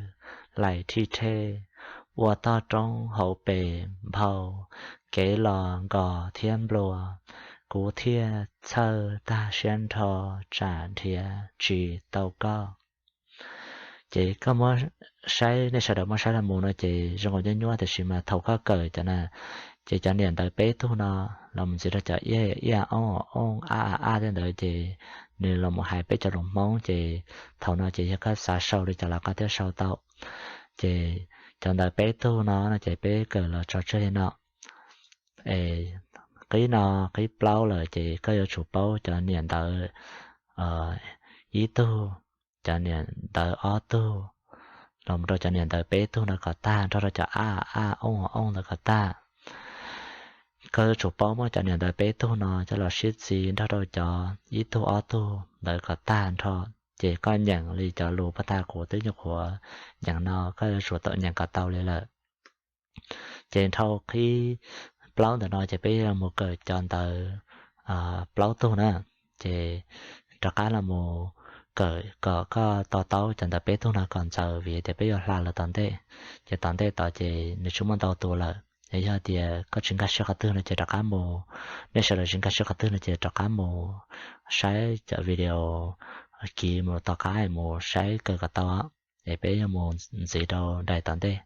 lais thij thej, ua toj roob hauv pes nphau, kev los nkos thiab nplua, kuv thiaj txhawj tag siab nrho, tsam nrhiav tsis tau koj. Ces koj muab saib, nej sawv daws muab saib los mus no ces zoo nkaus nyuaj nyuaj, tiam sis mas thaum koj kawm cov na, ces cov niam ntawv peb tug no los mus ntxiv rau cov iaj iaj, ooj ooj, a a a tej ntawd ces nws los mus hais peb cov lus Hmoob, ces thaum no ces yog koj xav sau li cas los koj thiaj sau tau. Ces cov ntawv peb tug no no ces peb kawm los tso tseg li no. Es qib no, qib plaub lawm ces koj yuav tsum paub cov niam ntawv ib tug, cov niam ntawv ob tug, los rau cov niam ntawv peb tug no kom tag, nrog rau cov a a, ooj ooj ntawd kom tag. Koj yuav tsum paub muab cov niam ntawv peb tug no coj los sib txis nrog rau cov ib tug ob tug ntawd kom tag nrho. Ces koj nyeem li cov lus paj tag kuv twb nyuam qhuav nyeem no, koj yuav tsum tau nyeem kom tau li lawm. Ces dhau qib plaub ntawm no ces peb yuav los mus kawm cov ntawv plaub tug na. Ces rov qab los mus kawm kom koj to taub cov ntawv peb tug no kom ntxaws, vim tias peb yuav hla lawm tom ntej. Ces tom ntej tod ces nws tsis muaj ntau tus lawm. Es yog tias koj tsis nkag siab qhov twg no ces rov qab mus, nej sawv daws tsis nkag siab qhov twg no ces rov qab mus saib cov video kiv mus tom qab mus saib kawm kom tau. Es peb yuav mus ntxiv rau daim tom ntej.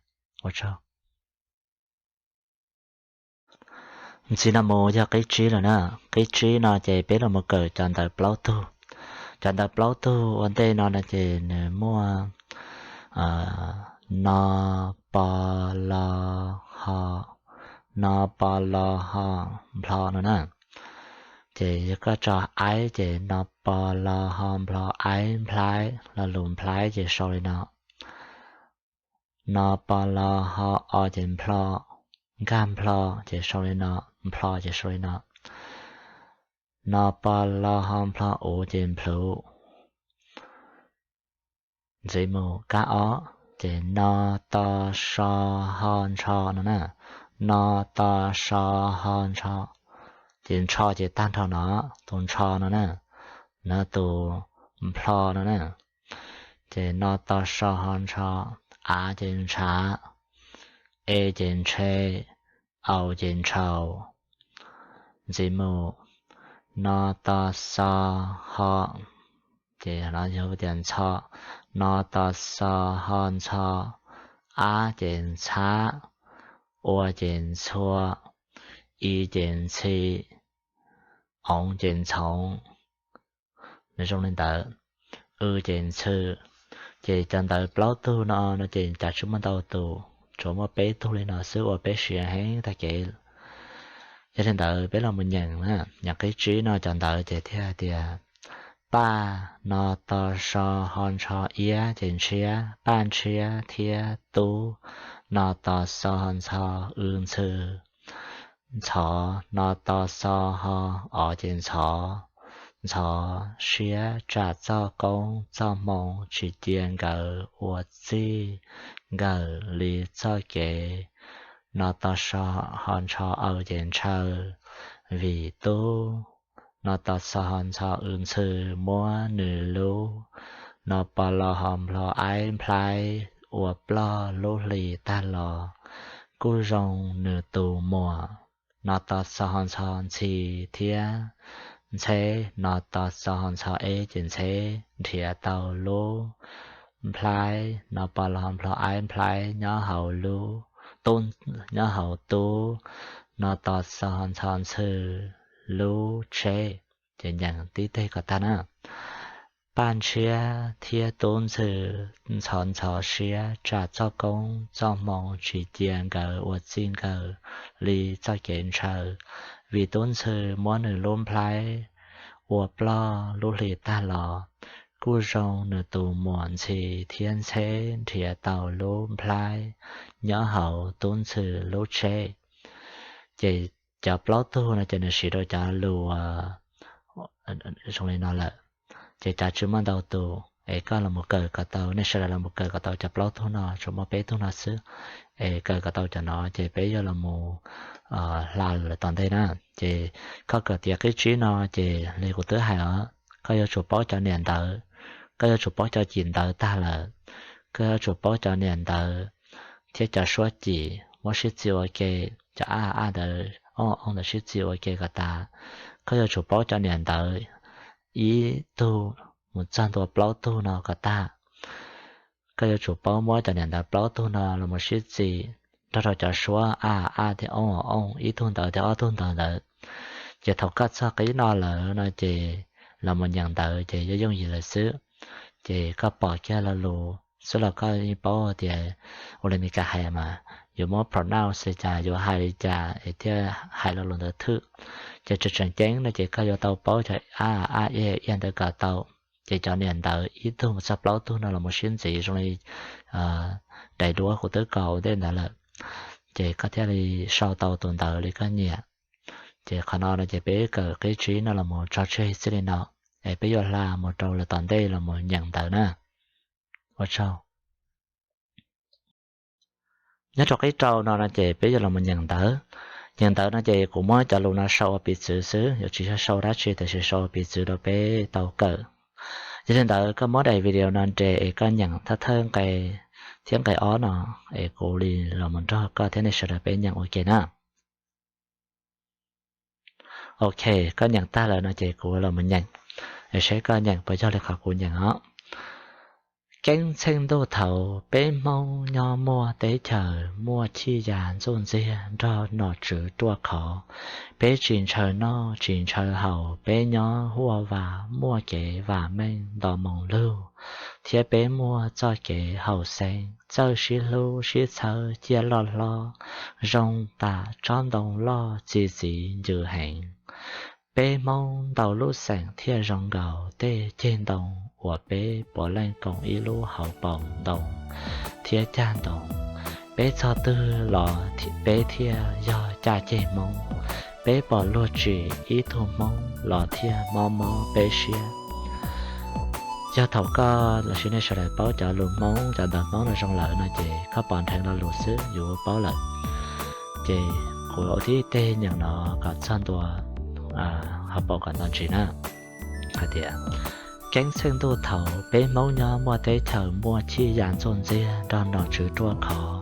Ua tsaug. Ntxiv no mus yog qib tsib lawm na. Qib tsib no ces peb los mus kawm cov ntawv plaub tug. Cov ntawv plaub tug ua ntej no no ces nws muaj no, po, lo, ho, no, po, lo, ho, nplho no na. Ces yog koj tso aib ces no, po, lo, ho, nplho, aib, nplhaib, lo lus nplhaib ces sau li no. No, po, lo, ho, o ces nplho, nkag nplho ces sau li no, nplho ces sau li no. No, po, lo, ho, nplho, uv ces nplhuv. Ntxiv mus kab ob, ces no, to, so, ho, ntsho no na. No, to, so, ho, ntsho. Ces ntsho ces tag nrho no, tus ntsho no na, no tus nplho no na. Ces no, to, so, ho, ntsho, av ces ntshav, e ces ntshe, au ces ntshaus. Ntxiv mus, no to xo ho, ces no yog tias ntxho, no to xo ho ntxho, ab ces ntxhab, ua ces ntxhua, i ces ntxhi, oov ces ntxhoov. Nws zoo li ntawd, w ces ntxhw. Ces cov ntawv plaub tug no no ces cas tsis muaj ntau tus, tsuas muaj peb tug li no xwb uas peb siv heev tag kev. Yog li ntawd peb los mus nyeem na, nyeem qib tsib no cov ntawv ces thiaj hais tias, paj, no to so ho ntsho iab ces ntshiab, paj ntshiab thiab tub, no to xo ho ntxho, w ntxhw, ntxhov, no to xo ho, o ces ntxhov, ntxhov siab tsam txoj koob txoj hmoo tsis cia nkawd ua txij nkawm li txoj kev, no to so ho ntsho au ces ntshaw, vim tub, no to xo ho ntxho w ntxhw muab nws lub, no po lo ho nplho aib nplhaib ua ploj lub hli tag los, kuj zoo nws tus muam, no to xo ho ntxho ntxhi thiab ntxheb, no to xo ho ntxho eb ces ntxheb nrhiav tau lub nplhaib, no po lo ho nplho aib nplhaib nyob hauv lub, nyob hauv tub, no to xo ho ntxho ntxhw lub tsheb. Ces nyeem tib teg kom tag na. Paj ntshiab thiab tub ntxhw, ntxhov ntxhov siab tsam txoj koob txoj hmoo tsis cia nkawd ua txij nkawm li txoj kev ntshaw, vim tub ntxhw muab nws lub nplhaib ua ploj lub hli tag los, kuj zoo nws tus muam ntxhi thiab ntxheb nrhiav tau lub nplhaib nyob hauv tub ntxhw lub tsheb. Ces cov plaub tug no ces nws siv rau cov lus zoo li no lawm. Ces cas tsis muaj ntau tus, es koj los mus kawm kom tau, nej sawv daws los mus kawm kom tau cov plaub tug no, tsuas muaj peb tug no xwb. Es kawm kom tau cov no ces peb yuav los mus hla lawm tom ntej na. Ces koj kawm tiav qib tsib no ces li kuv twb hais os, koj yuav tsum paub cov niam ntawv, koj yuav tsum paub cov cim ntawv tag lawm, koj yuav tsum paub cov niam ntawv thiab cov suab cim muab sib txig ua ke, cov a a ntawd, o o ntawd sib txig ua ke kom tas. Koj yuav tsum paub cov niam ntawv ib tug mus txog ntua plaub tug no kom tag. Koj yuav tsum paub muab cov niam ntawv plaub tug no los mus sib txig nrog rau cov suab a a thiab o o ib tug ntawd thiab ob tug ntawd ntawd. Ces thaum koj txog qib no lawm no ces los mus nyeem ntawv ces yeej yooj yim lawm xwb. Ces koj pom kiag lo lus xwb los koj yeej paub tias ua li Meskas hais mas yuav muab pronounce li cas, yuav hais li cas es thiaj hais lo lus ntawd thwm. Ces tseem tseem ceeb no ces koj yuav tau paub cov a a i i ntawd kom tau. Ces cov niam ntawv ib tug mus txog plaub tug no los mus sib ntxiv zoo li daim duab kuv twb kaus ua ntej ntawd lawm, ces koj thiaj li sau tau tus ntawv li koj nyiam. Ces qhov no no ces peb kawm qib tsib no los mus tso tseg txij li no, es peb yuav hla mus rau lawm tom ntej los mus nyeem ntawv na. Ua tsaug. Nyob rau qib rau no no ces peb yuav los mus nyeem ntawv. Nyeem ntawv no ces kuv muab cov lus no sau ua piv txwv xwb, yuav tsis yog sau dab tsi tiam sis sau ua piv txwv rau peb tau kawm. Yog li ntawd koj muab daim video no nres es koj nyeem thawj thawj nqe thiab nqe ob no, es kuv li los mus nrog koj thiab nej sawv daws peb nyeem ua ke na. Ok, koj nyeem tag lawm no ces kuv los mus nyeem, es seb koj nyeem puas yog li qhov kuv nyeem os. Keeb txheej ntuj thaud peb Hmoob nyob muaj teb chaws muaj chij ya ntxuj ntxiag nrog nom tswv ruaj khov. Peb tsis ntshaw noj tsis ntshaw haus, peb nyob huaj vam muaj kev vam meej nto moo lug, thiab peb muaj txoj kev haum xeeb txawj sib hlub sib txhawb ciaj loj hlob, zoo tam tsob ntoo loj txi txiv ncw heev. Peb Hmoob ntau lub xeem thiaj zoo nkaus tej ceg ntoo uas peb puav leej koom ib lub hauv paus ntoo thiab cag ntoo. Peb txog twg los peb thiaj yog caj ceg Hmoob. Peb pom luag tsim ib tug Hmoob los thiaj mob mob peb siab. Yog thaum koj los sis nej sawv daws paub cov lus Hmoob cov ntawv Hmoob no zoo lawm no ces koj pom nrheev lo lus xwb yus paub lawm. Ces kuv ua tib teg nyeem no kom txog ntua hauv paus kom nto ntsis na, hais tias, keeb txheej ntuj thaud peb Hmoob nyob muaj teb chaws muaj chij ya ntxuj ntxiag nrog nom tswv ruaj khov.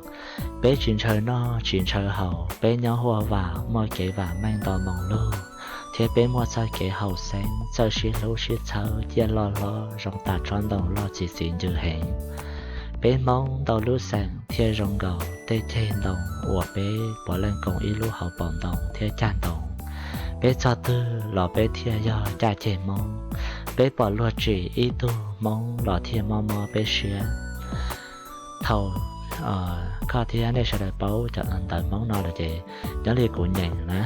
Peb tsis ntshaw noj tsis ntshaw haus, peb nyob huaj vam muaj kev vam meej nto moo lug, thiab peb muaj txoj kev haum xeeb txawj sib hlub sib txhawb ciaj loj hlob zoo tas tsob ntoo loj txi txiv ncw heev. Peb Hmoob ntau lub xeem thiaj zoo nkaus tej ceg ntoo uas peb puav leej koom ib lub hauv paus ntoo thiab cag ntoo. Peb txog twg los peb thiaj yog caj ceg Hmoob. Peb pom luag tsim ib tug Hmoob los thiaj mob mob peb siab. Thaum koj thiab nej sawv daws paub cov ntawv Hmoob no lawm ces nyob li kuv nyeem na,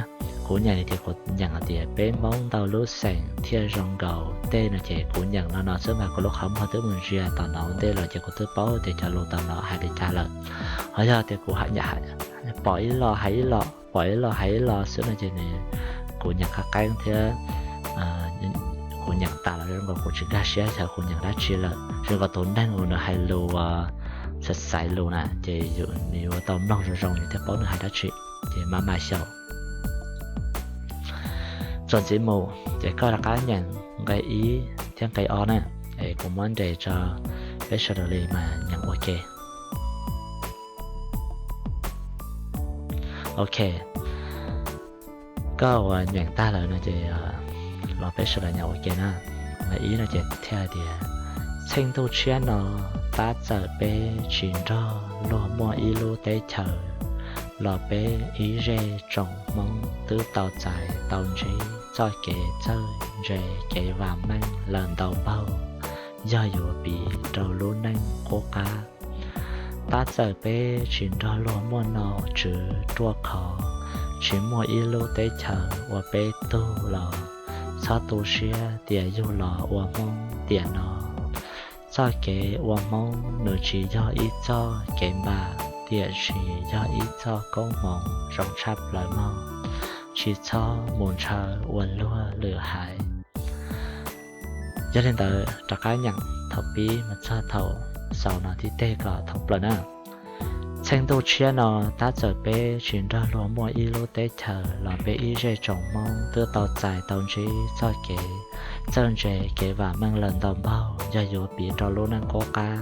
kuv nyeem tias kuv nyeem hais tias peb Hmoob ntau lub xeem thiaj zoo nkaus tej no ces kuv nyeem no no xwb mas kuv lub qhov muag twb mus ntsia tom no ua ntej lawm ces kuv twb paub tias cov lus tom no hais li cas lawm. Ho yog tias kuv pom ib lo hais ib lo, pom ib lo hais ib lo xwb no ces kuv nyeem qab qeeb thiab kuv nyeem tas los zoo nkaus kuv tsis nkag siab xyov kuv nyeem dab tsi lawm. Zoo nkaus tus neeg uas nws hais lus xaiv xaiv lus na ces nws yuav tau mloog zoo zoo nws thiaj paub nws hais dab tsi. Ces maj mam xyaum. Txuas ntxiv mus ces koj rov qab nyeem nqe ib thiab nqe ob na, es kuv muab nres tso peb sawv daws li mas nyeem ua ke. Ok, koj uas nyeem tag lawm no ces los peb sawv daws nyeem ua ke na. Nqe ib no ces thiaj tias, txheej ntuj tshiab no tab txawm peb tsis nrog luag muaj ib lub teb chaws los peb ib zej tsoom Hmoob twb tau txais tau ntsib txoj kev txawj ntse kev vam meej lawm ntau npaug, yog yuav piv rau lub neej qub qab. Tab txawm peb tsis nrog luag muaj nom tswv ruaj khov, tsis muaj ib lub teb chaws uas peb tug los, txhob tu siab tias yug los ua Hmoob tiam no. Txoj kev ua Hmoob nws tsis yog ib txoj kev npam, tiam sis yog ib txoj koob hmoov zoo tshaj plaws mog, tsis txhob mus ntshaw ua luag lwm haiv. Yog li ntawd rov qab nyeem thaum pib mus txog thaum xaus no tib teg kom thoob plaws na. Txheej ntuj tshiab no tab txawm peb tsis nrog luag muaj ib lub teb chaws los peb ib zej tsoom Hmoob twb tau txais tau ntsib txoj kev txawj ntse kev vam meej lawm ntau npaug, yog yuav piv rau lub neej qub qab.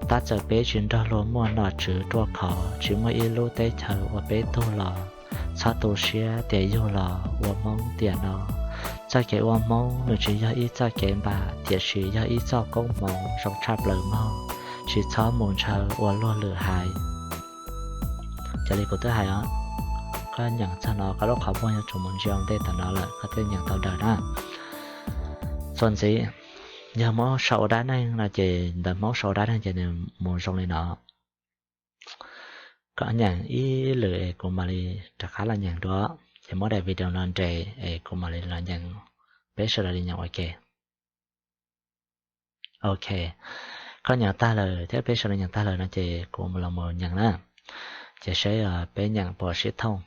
Tab txawm peb tsis nrog luag muaj nom tswv ruaj khov, tsis muaj ib lub teb chaws ua peb tug los, txhob tu siab tias yug los ua Hmoob tiam no. Txoj kev ua Hmoob nws tsis yog ib txoj kev npam, tiam sis yog ib txoj koob hmoov zoo tshaj plaws mog, tsis txhob mus ntshaw ua luag lwm haiv. Raws li kuv twb hais os, koj nyeem txog no koj lub qhov muag yuav tsum mus ntsia ua ntej tom no lawm koj thiaj nyeem tau daws na. Txuas ntxiv, yog Hmoob sau ua dab neeg no ces ntawv Hmoob sau ua dab neeg ces nws mus zoo li no. Koj nyeem ib lwm es kuv mam li rov qab los nyeem dua, ces muab daim video no nres es kuv mam li los nyeem, peb sawv daws li nyeem ua ke. Ok, koj nyeem tag lawm thiab peb sawv daws nyeem tag lawm no ces kuv los mus nyeem na. Ces saib peb nyeem puas sib thooj.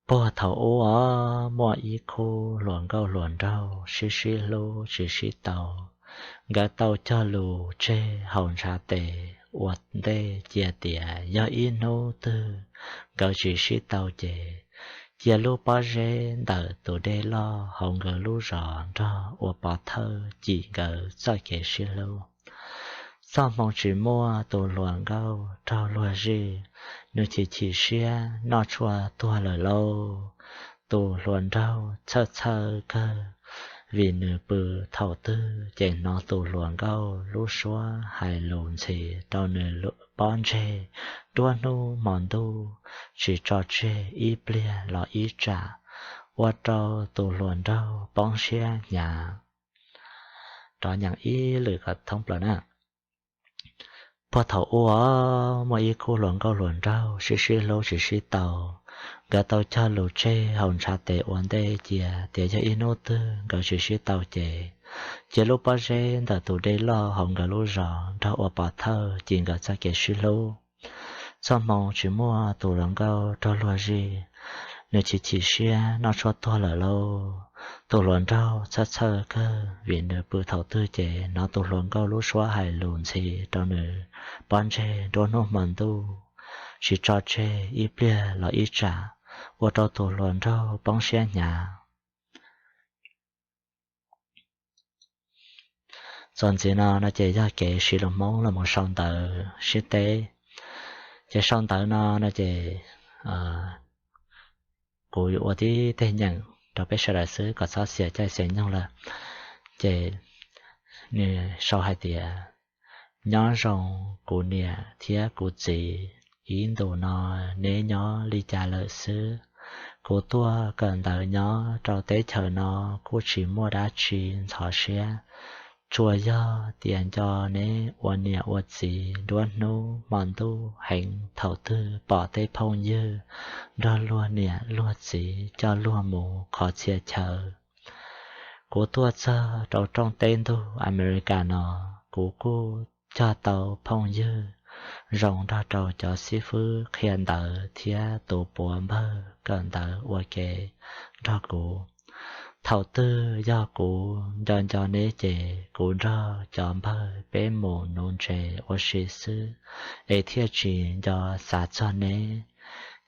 Puag thaum ub os, muaj ib khub hluas nkauj hluas nraug sib sib hlub tsis sib tau. Nkawd tau cog lus tseg haus ntshav tes ua ntej cia tias yog ib hnub twg nkawd tsis sib tau ces cia lub pob zeb ntawm tus dej loj hauv nkawd lub zos nrog ua pov thawj cim nkawd txoj kev sib hlub. Txoj hmoo tsis muaj tus hluas nkauj raug luag zij, nws chim chim siab noj tshuaj tuag lawm lauj. Tus hluas nraug txhawj txhawj kawg, vim nws pw thaum twg ces hnov tus hluas nkauj lub suab hais lus ntxhi rau nws pob ntseg nruab hnub hmo ntuj, tsis tso tseg ib pliag los ib tsam, ua rau tus hluas nraug poob siab hnyav. Rov nyeem ib lwm kom thoob plaws na. Puag thaum ub os, muaj ib khub hluas nkauj hluas nraug sib sib hlub tsis sib tau. Nkawd tau cog lus tseg haus ntshav tes ua ntej cia tias yog ib hnub twg nkawd tsis sib tau ces cia lub pob zeb ntawm tus dej loj hauv nkawd lub zos nrog ua pov thawj cim nkawd txoj kev sib hlub. Txoj hmoo tsis muaj tus hluas nkauj raug luag zij, nws chim chim siab noj tshuaj tuag lawm lauj. Tus hluas nraug txhawj txhawj kawg vim nws pw thaum twg ces hnov tus hluas nkauj lub suab hais lus ntxhi rau nws pob ntseg nruab hnub hmo ntuj, tsis tso tseg ib pliag los ib tsam, ua rau tus hluas nraug poob siab hnyav. Txuas ntxiv no no ces yog kev siv lus Hmoob los mus sau ntawv sib teb. Ces sau ntawv no no ces kuv yuav ua tib teg nyeem rau peb sawv daws xwb kom txhob xiam caij xiam nyoog lawm. Ces nws sau hais tias, nyob zoo kuv niam thiab kuv txiv, ib ntus no neb nyob li cas lawm xwb? Kuv tuaj kawm ntawv nyob rau teb chaws no kuj tsis muaj dab tsi ntxhov siab, tsuas yog tias nco neb ua niam ua txiv nruab hnub hmo ntuj heev thaum twg pom tej phooj ywg nrog luag niam luag txiv coj luag mus qhov txhia chaw. Kuv tuaj txog rau rooj teb ntug Amelikas no, kuv kuj cog tau phooj ywg zoo nrog rau cov xib fwb qhia ntawv thiab tus puav npawg kawm ntawv ua ke nrog kuv. Thaum twg yog kuv nco nco neb ces kuv nrog cov npawg peb mus nuv ntses ua si xwb, es thiaj tsis nco xav txog neb.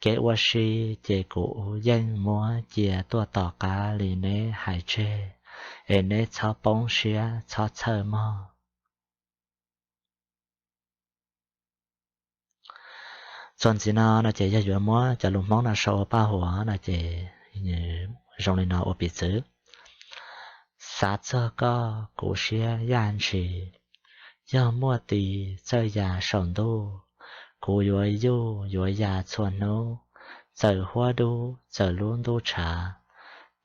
Kev ua si ces kuv yeej muab cia tuaj tom qab li neb hais tseg, es neb txhob poob siab txhob txhawj mog. Txuas ntxiv no no ces yog yuav muab cov lus Hmoob no sau ua paj huam no ces zoo li no ua piv txwv. Xav txog koj kuv siab yaj ntshis, yog muaj tis txawj ya saum ntuj, kuv yuav yuj yuav ya txhua hnub, txawm huab dub txawm lub ntuj tshav,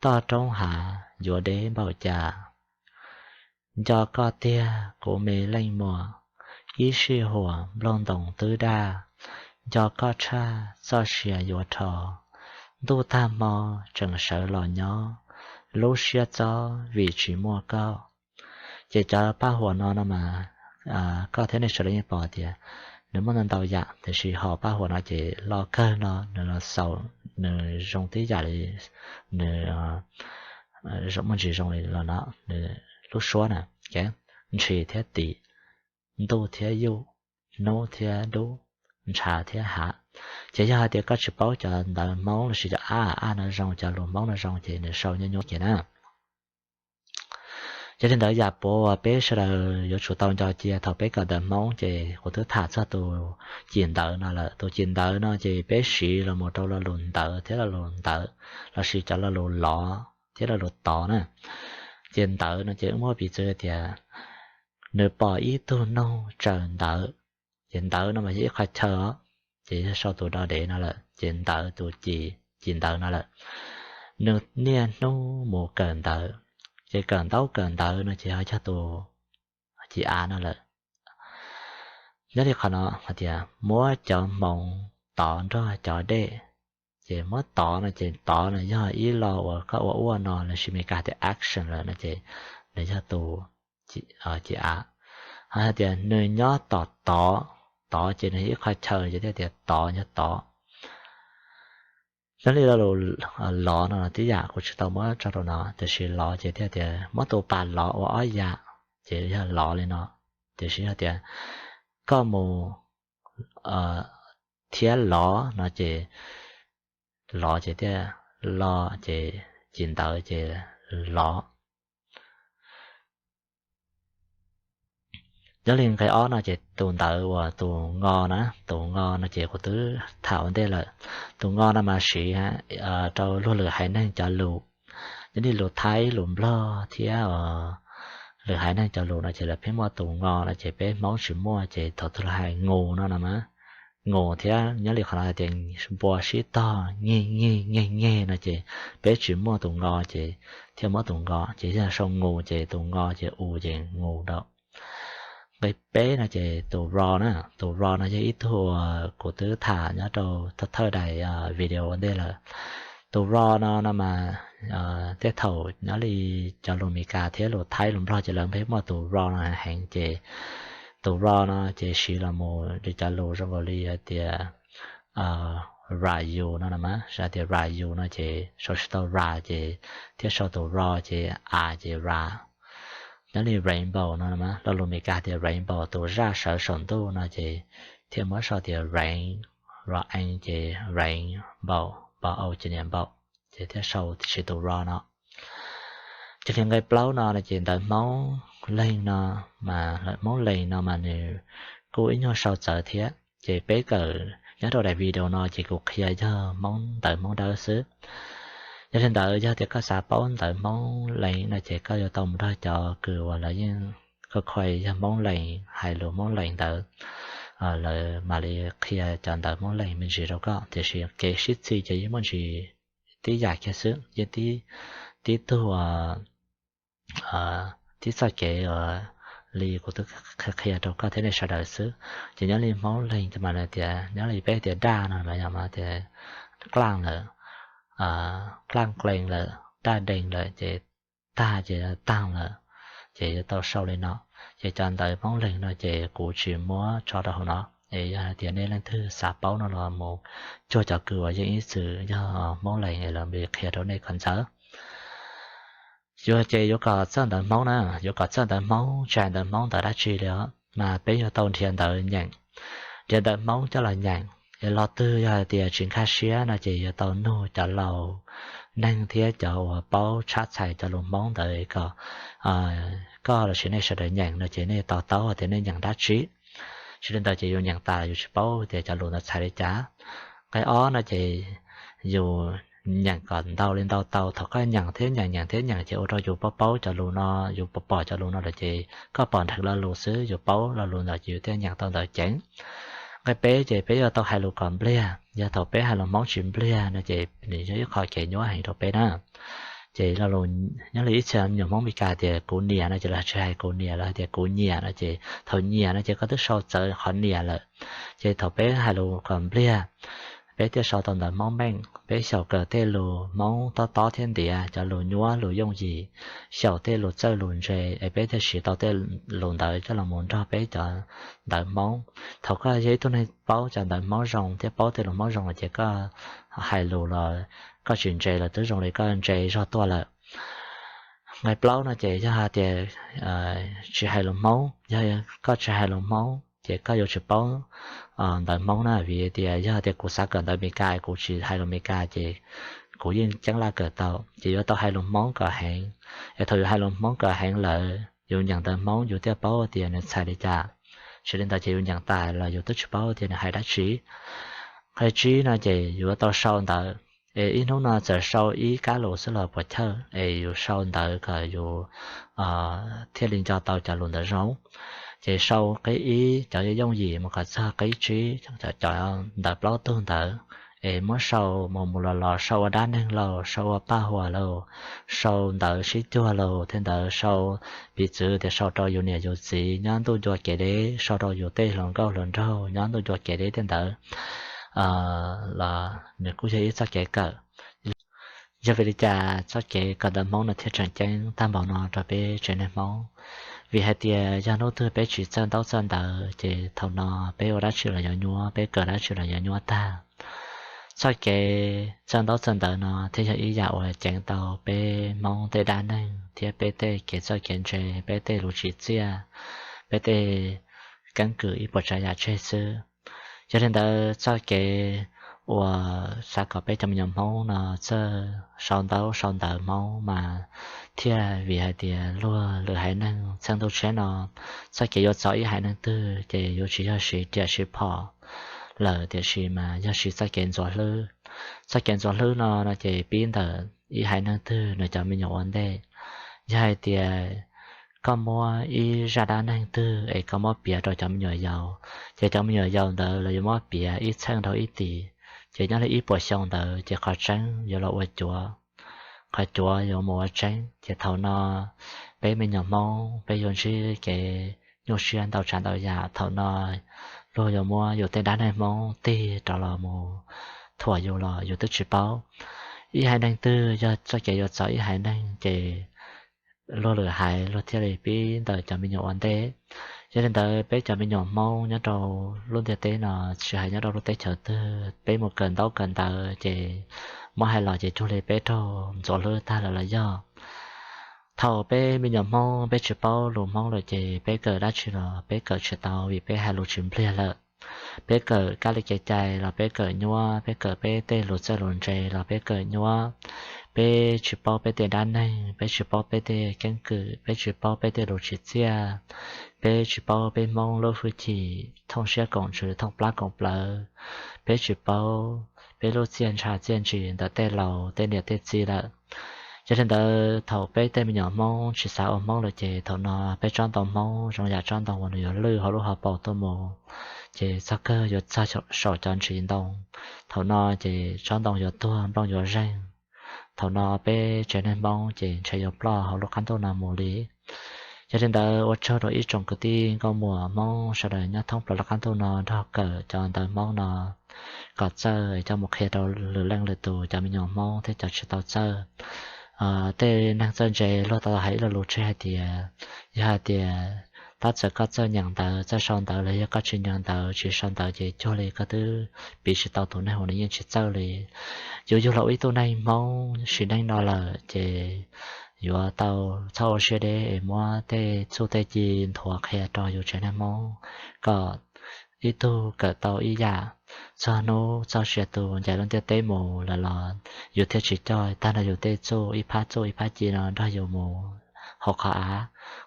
toj roob hav yuav deb npaum cas. Nco koj tiag kuv me leej muam, ib sij huam nplooj ntoos twb daj, nco koj tshaj txoj sia yuav rho, ntuj tag hmo tseem sawv los nyob, lub siab txob vim tsis muaj koj. Ces cov paj huam no no mas koj thiab nej sawv daws yeej pom tias nws muaj ntau ntau yam, tiam sis hom paj huam no ces lo kawg no nws los xaus, nws zoo tib yam li nws muaj ntsis zoo li los no, nws lub suab na, ntshis thiab tis, ntuj thiab yuj, hnub thiab dub, ntshav thiab hav. Ces yog hais tias koj tsis paub cov ntawv Hmoob lossis cov a a no zoo, cov lus Hmoob no zoo ces nws sau nyuaj nyuaj kiag na. Yog li ntawd yam puav uas peb sawv daws yuav tsum tau nco cia thaum peb kawm ntawv Hmoob ces kuv twb tham txog tus cim ntawv no lawm. Tus cim ntawv no ces peb siv los mus rau lo lus ntawv thiab lo lus ntawv lossis cov lo lus lov thiab lo lus tov na. Ces ntawv no ces wb muab piv txwv tias nws pom ib tug noog tsaws ntawv, ces ntawv no mas yog ib qho chaw os, ces yog sau tus do dev no lawm, ces ntawv tus cim, cim ntawv no lawm. Nws niaj hnub mus kawm ntawv, ces kawm ntaub kawm ntawv no ces ho yog tus cim av no lawm. Nyob li qhov no hais tias muab cov hmoov tov nrog cov dej, ces muab tov no ces tov no yog ib lo uas koj ua ua no lossis Meskas tias action lawm no ces nws yog tus cim av. Ho hais tias nws nyob tom tov, tov ces nws yog ib qho chaw ces thiaj tias tov, nyob tov. Nyob li lo lus lov no tib yam kuv tsis tau muab tso rau no, tiam sis lov ces thiaj tias muab tus pas lov ua ob yam, ces yog lov li no. Tiam sis yog tias koj mus thiab lov no ces lov ces thiaj, lo ces cim ntawv ces lov. Nyob li nqe ob no ces tus ntawv uas tus ngo na, tus ngo no ces kuv twb tham ua ntej lawm. Tus ngo no mas siv rau luag lwm haiv neeg cov lus. Nyob li lus Thaib, lus Nplog thiab lwm haiv neeg cov lus no ces lawv pheej muaj tus ngo no ces peb Hmoob tsis muaj, ces thaum twg los hais ngus no no mas ngus thiab. Nyob li qhov no hais tias npua sib tog nyig nyig nyeg nyeg no ces peb tsis muaj tus ngo ces thiaj muab tus ngo, ces yog sau ngus ces tus ngo ces u ces ngus rau. Nqe peb no ces tus raw na, tus raw no yog ib tug uas kuv twb tham nyob rau thawj thawj daim video ua ntej lawm. Tus raw no no mas tej thaum nyob li cov lus Meskas thiab lus Thaib lus Nplog ces lawv pheej muaj tus raw no heev ces tus raw no ces siv los mus li cov lus zoo nkaus li hais tias ra yus no no mas, hais tias ra yus no ces sau tsis tau ra ces thiaj sau tus raw ces a ces ra. Nyob li rainbow no mas lo lus Meskas tias rainbow, tus zaj sawv saum ntuj no ces thiaj muab sau tias rain, ra en ces rainbow, npau au ces nias npaum, ces thiaj sau siv tus raw no. Ces li nqe plaub no no ces ntawv Hmoob leeg no mas, Hmoob leeg no mas nws kuj ib nyuag sau txawv thiab. Ces peb kawm Nyob rau daim video no ces kuv qhia yog Hmoob ntawv Hmoob Dawb xwb. Yog li ntawd yog tias koj xav paub ntawv Hmoob Lees no ces koj yuav tau mus nrog cov kws uas lawv yeej khuj khuai yog Hmoob Lees hais lus Hmoob Lees ntawd, lawv mam li qhia cov ntawv Hmoob Lees me ntsis rau koj. Tiam sis kev sib txig ces yeej muaj ntsis tib yam kiag xwb, yeej tib tug tib txoj kev li kuv twb qhia rau koj thiab nej sawv daws xwb. Ces nyob li Hmoob Lees mas tias, nyob li peb tias daj no mas yog tias klaaj lawm, klaaj klees lawm, daj dees lawm ces tag ces taag lawm, ces yuav tau sau li no. Ces cov ntawv Hmoob Lees no ces kuv tsis muab tso rau hauv no. Es yog hais tias nej leej twg xav paub no los mus cuag cov kws uas yeej ib txwm yog Hmoob Lees es lawv mam qhia rau nej kom ntxaws. Yuav ces yuav kom txawj ntawv Hmoob na, yuav kom txawj ntawv Hmoob tsis hais ntawv Hmoob ntawv dab tsi li os mas peb yuav tau nrhiav ntawv nyeem, nrhiav ntawv Hmoob coj los nyeem. Es lo twg yog hais tias tsis nkag siab no ces yuav tau nug cov laus neeg thiab cov uas paub tshab txhais cov lus Hmoob ntawd kom koj los sis nej sawv daws nyeem no ces nej to taub tias nej nyeem dab tsi. Tsis li ntawd ces yus nyeem tas yus tsis paub tias cov lus ntawd txhais li cas. Nqe ob no ces yus nyeem kom ntau li ntau tau. Thaum koj nyeem thiab nyeem nyeem thiab nyeem ces ua rau yus paub paub cov lus no, yus pom pom cov lus no lawm ces koj pom nrheev lo lus xwb, yus paub lo lus ntawd ces yus thiaj nyeem tau ntawv ceev. Nqe peb ces peb yuav tau hais lus kom npliag. Yog thaum peb hais lus Hmoob tsis npliag no ces nws yog ib qho kev nyuaj heev rau peb na. Ces nyob li ib txhia me nyuam Hmoob Mes Kas tias kuv niam no ces lawv tsis hais kuv niam, lawv hais tias kuv nyiam no ces thaum nyiam no ces koj twb sau txawv qhov niam lawm. Ces thaum peb hais lus kom npliag, peb thiaj sau tau ntawv Hmoob meej. Peb xyaum kawm tej lus Hmoob tob tob thiab ntiav, cov lus nyuab lus yooj yim, xyaum tej lus txawj lus ntse es peb thiaj siv tau tej lus ntawd coj los mus nrog peb cov ntawv Hmoob. Thaum koj yog ib tug neeg paub cov ntawv Hmoob zoo thiab paub tej lus Hmoob zoo lawm ces koj hais lus los koj tsis ntse los twb zoo li koj ntse zog tuaj lawm. Nqe plaub no ces yog hais tias tsis hais lus Hmoob, yog koj tsis hais lus Hmoob ces koj yuav tsis paub ntawv Hmoob na. Vim tias yog tias kuv xav kawm ntawv Mes Kas, kuv tsis hais lus Mes Kas ces kuv yeej ceeb laj kawm tau. Ces yuav tau hais lus Hmoob kom heev. Es thaum yus hais lus Hmoob kom heev lawm yus nyeem ntawv Hmoob yus thiaj paub tias nws txhais li cas. Tsis li ntawd ces yus nyeem tas los yus twb tsis paub tias nws hais dab tsi. Nqe tsib no ces yuav tau sau ntawv. Es ib hnub no txawm sau ib kab lus xwb los puas chawj, es yus sau ntawv kom yus thiaj li nco tau cov lus ntawd zoo. Ces sau qib ib cov yooj yim mus kom txog qib tsib cov ntawv plaub tug ntawd, es muab sau mus mus los los, sau ua dab neeg lauj, sau ua paj huam lauj, sau ntawv sib cuag lauj, thiab ntawd sau piv txwv tias sau rau yus niam yus txiv nyob ntuj ncua kev deb, sau rau yus tej hluas nkauj hluas nraug nyob ntuj ncua kev deb tej ntawd los nws kuj yog ib txoj kev kawm. Yog vim li cas txoj kev kawm ntawv Hmoob no thiaj tseem ceeb tag npaum no rau peb tsev neeg Hmoob? Vim hais tias yog hnub twg peb tsis txawj ntaub txawj ntawv ces thaum no peb ua dab tsi los yuav nyuab, peb kawm dab tsi los yuav nyuab tag. Txoj kev txawj ntaub txawj ntawv no thiaj yog ib yam uas ceev tau peb Hmoob tej dab neeg thiab peb tej kev txawj kev ntse, peb tej lus tsim txiaj, peb tej keeb kwm ib puas tsav yam tseg xwb. Yog li ntawd txoj kev uas xav kom peb cov me nyuam Hmoob no txawj sau ntaub sau ntawv Hmoob mas thiaj vim hais tias luag lwm haiv neeg txheej ntuj tshiab no txoj kev yuav txov ib haiv neeg twg ces yuav tsis yog siv riam siv phom lawm, tiam sis mas yog siv txoj kev ntxuav hlwb. Txoj kev ntxuav hlwb no no ces pib ntawm ib haiv neeg twg nws cov me nyuam ua ntej. Yog hais tias koj muab ib zaj dab neeg twg es koj muab piav rau cov me nyuam yaus, ces cov me nyuam yaus ntawd lawv yuav muab piav ib txheej rau ib tim, ces nyob li ib puas xyoo ntawd ces qhov tseeb yuav los ua cuav, qhov cuav yuav mus ua tseeb. Ces thaum no peb me nyuam Hmoob peb yuav ntsib kev nyuaj siab ntau tsav ntau yam. Thaum no luag yuav muab yus tej dab neeg Hmoob tig rov los mus thuam yus los yus twb tsis paub. Ib haiv neeg twg yog txoj kev yuav txov ib haiv neeg ces luag lwm haiv luag thiaj li pib ntawm cov me nyuam ua ntej. Yog li ntawd peb cov me nyuam Hmoob nyob rau lub ntiaj teb no, tsis hais nyob rau lub teb chaws twg, peb mus kawm ntaub kawm ntawv ces muab hais los ces cuag li peb raug ntxuav hlwb tag lawm los yog. Thaum peb me nyuam Hmoob peb tsis paub lus Hmoob lawm ces peb kawm dab tsi los peb kawm tsis tau vim peb hais lus tsis npliag lawm. Peb kawm kab li kev cai los peb kawm nyuab, peb kawm peb tej lus txawj lus ntse los peb kawm nyuab. Peb tsis paub peb tej dab neeg, peb tsis paub peb tej keeb kwm, peb tsis paub peb tej lus tsim txiaj, peb tsis paub peb Hmoob lub hwj chim thooj siab koom ntsws thooj plab koom plawv, peb tsis paub peb lub txiaj ntsha txiaj ntsim ntawm tej laus tej niam tej txiv lawm. Yog li ntawd thaum peb tej me nyuam Hmoob tsis xav ua Hmoob lawm ces thaum no peb tsob ntoo Hmoob zoo yam tsob ntoo uas nws yuav lwj hauv lub hauv paus tuaj mus, ces txog kawg yuav txog saum cov ntsis ntoo. Thaum no ces tsob ntoo yuav tuag nplooj yuav zeeg. Thaum no peb tsev neeg Hmoob ces ntshe yuav ploj hauv lub qab ntuj no mus li. Yog li ntawd ua tsaug rau ib tsoom kwv tij nkauj muam Hmoob sawv daws nyob thoob plaws lub qab ntuj no nrog kawm cov ntawv Hmoob no kom txawj coj mus qhia rau lwm leej lwm tus cov me nyuam Hmoob thiab cov tsis tau txawj. Tej neeg txawj ntse luag tau hais ib lo lus tseg hais tias, yog hais tias tab txawm koj txawj nyeem ntawv txawj sau ntawv los yog koj tsis nyeem ntawv tsis sau ntawv ces cuag li koj twb piv tsis tau tus neeg uas nws yeej tsis txawj li. Yuav yug los ua ib tug neeg Hmoob sim neej no lawm ces yuav tau txhob ua siab deb es muab tej txuj tej ci nthuav qhia rau yus tsev neeg Hmoob kom ib tug kawm tau ib yam, txog hnub txog sia tus ncaim lub ntiaj teb mus lawm los yus thiaj tsis coj tag nrho yus tej txuj ib phab txuj ib phab ci no nrog yus mus hauv qhov av.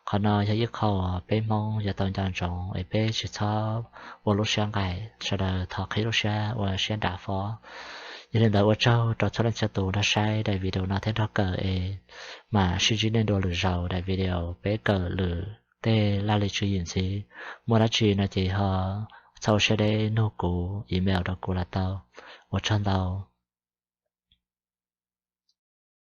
Qhov no yog ib qho peb Hmoob yuav tau nco ntsoov es peb tsis txhob ua lub siab nqaim, sawv daws thov qhib lub siab ua siab nram fob. Yog li ntawd ua tsaug rau txhua leej txhua tus nrog saib daim video no thiab nrog kawm es mam sib ntsib nej dua lwm zaus daim video peb kawm lwm tej laj lim tswv yim ntxiv. Muaj dab tsi no ces ho txhob ua siab deb nug kuv email rau kuv los tau. Ua tsaug ntau.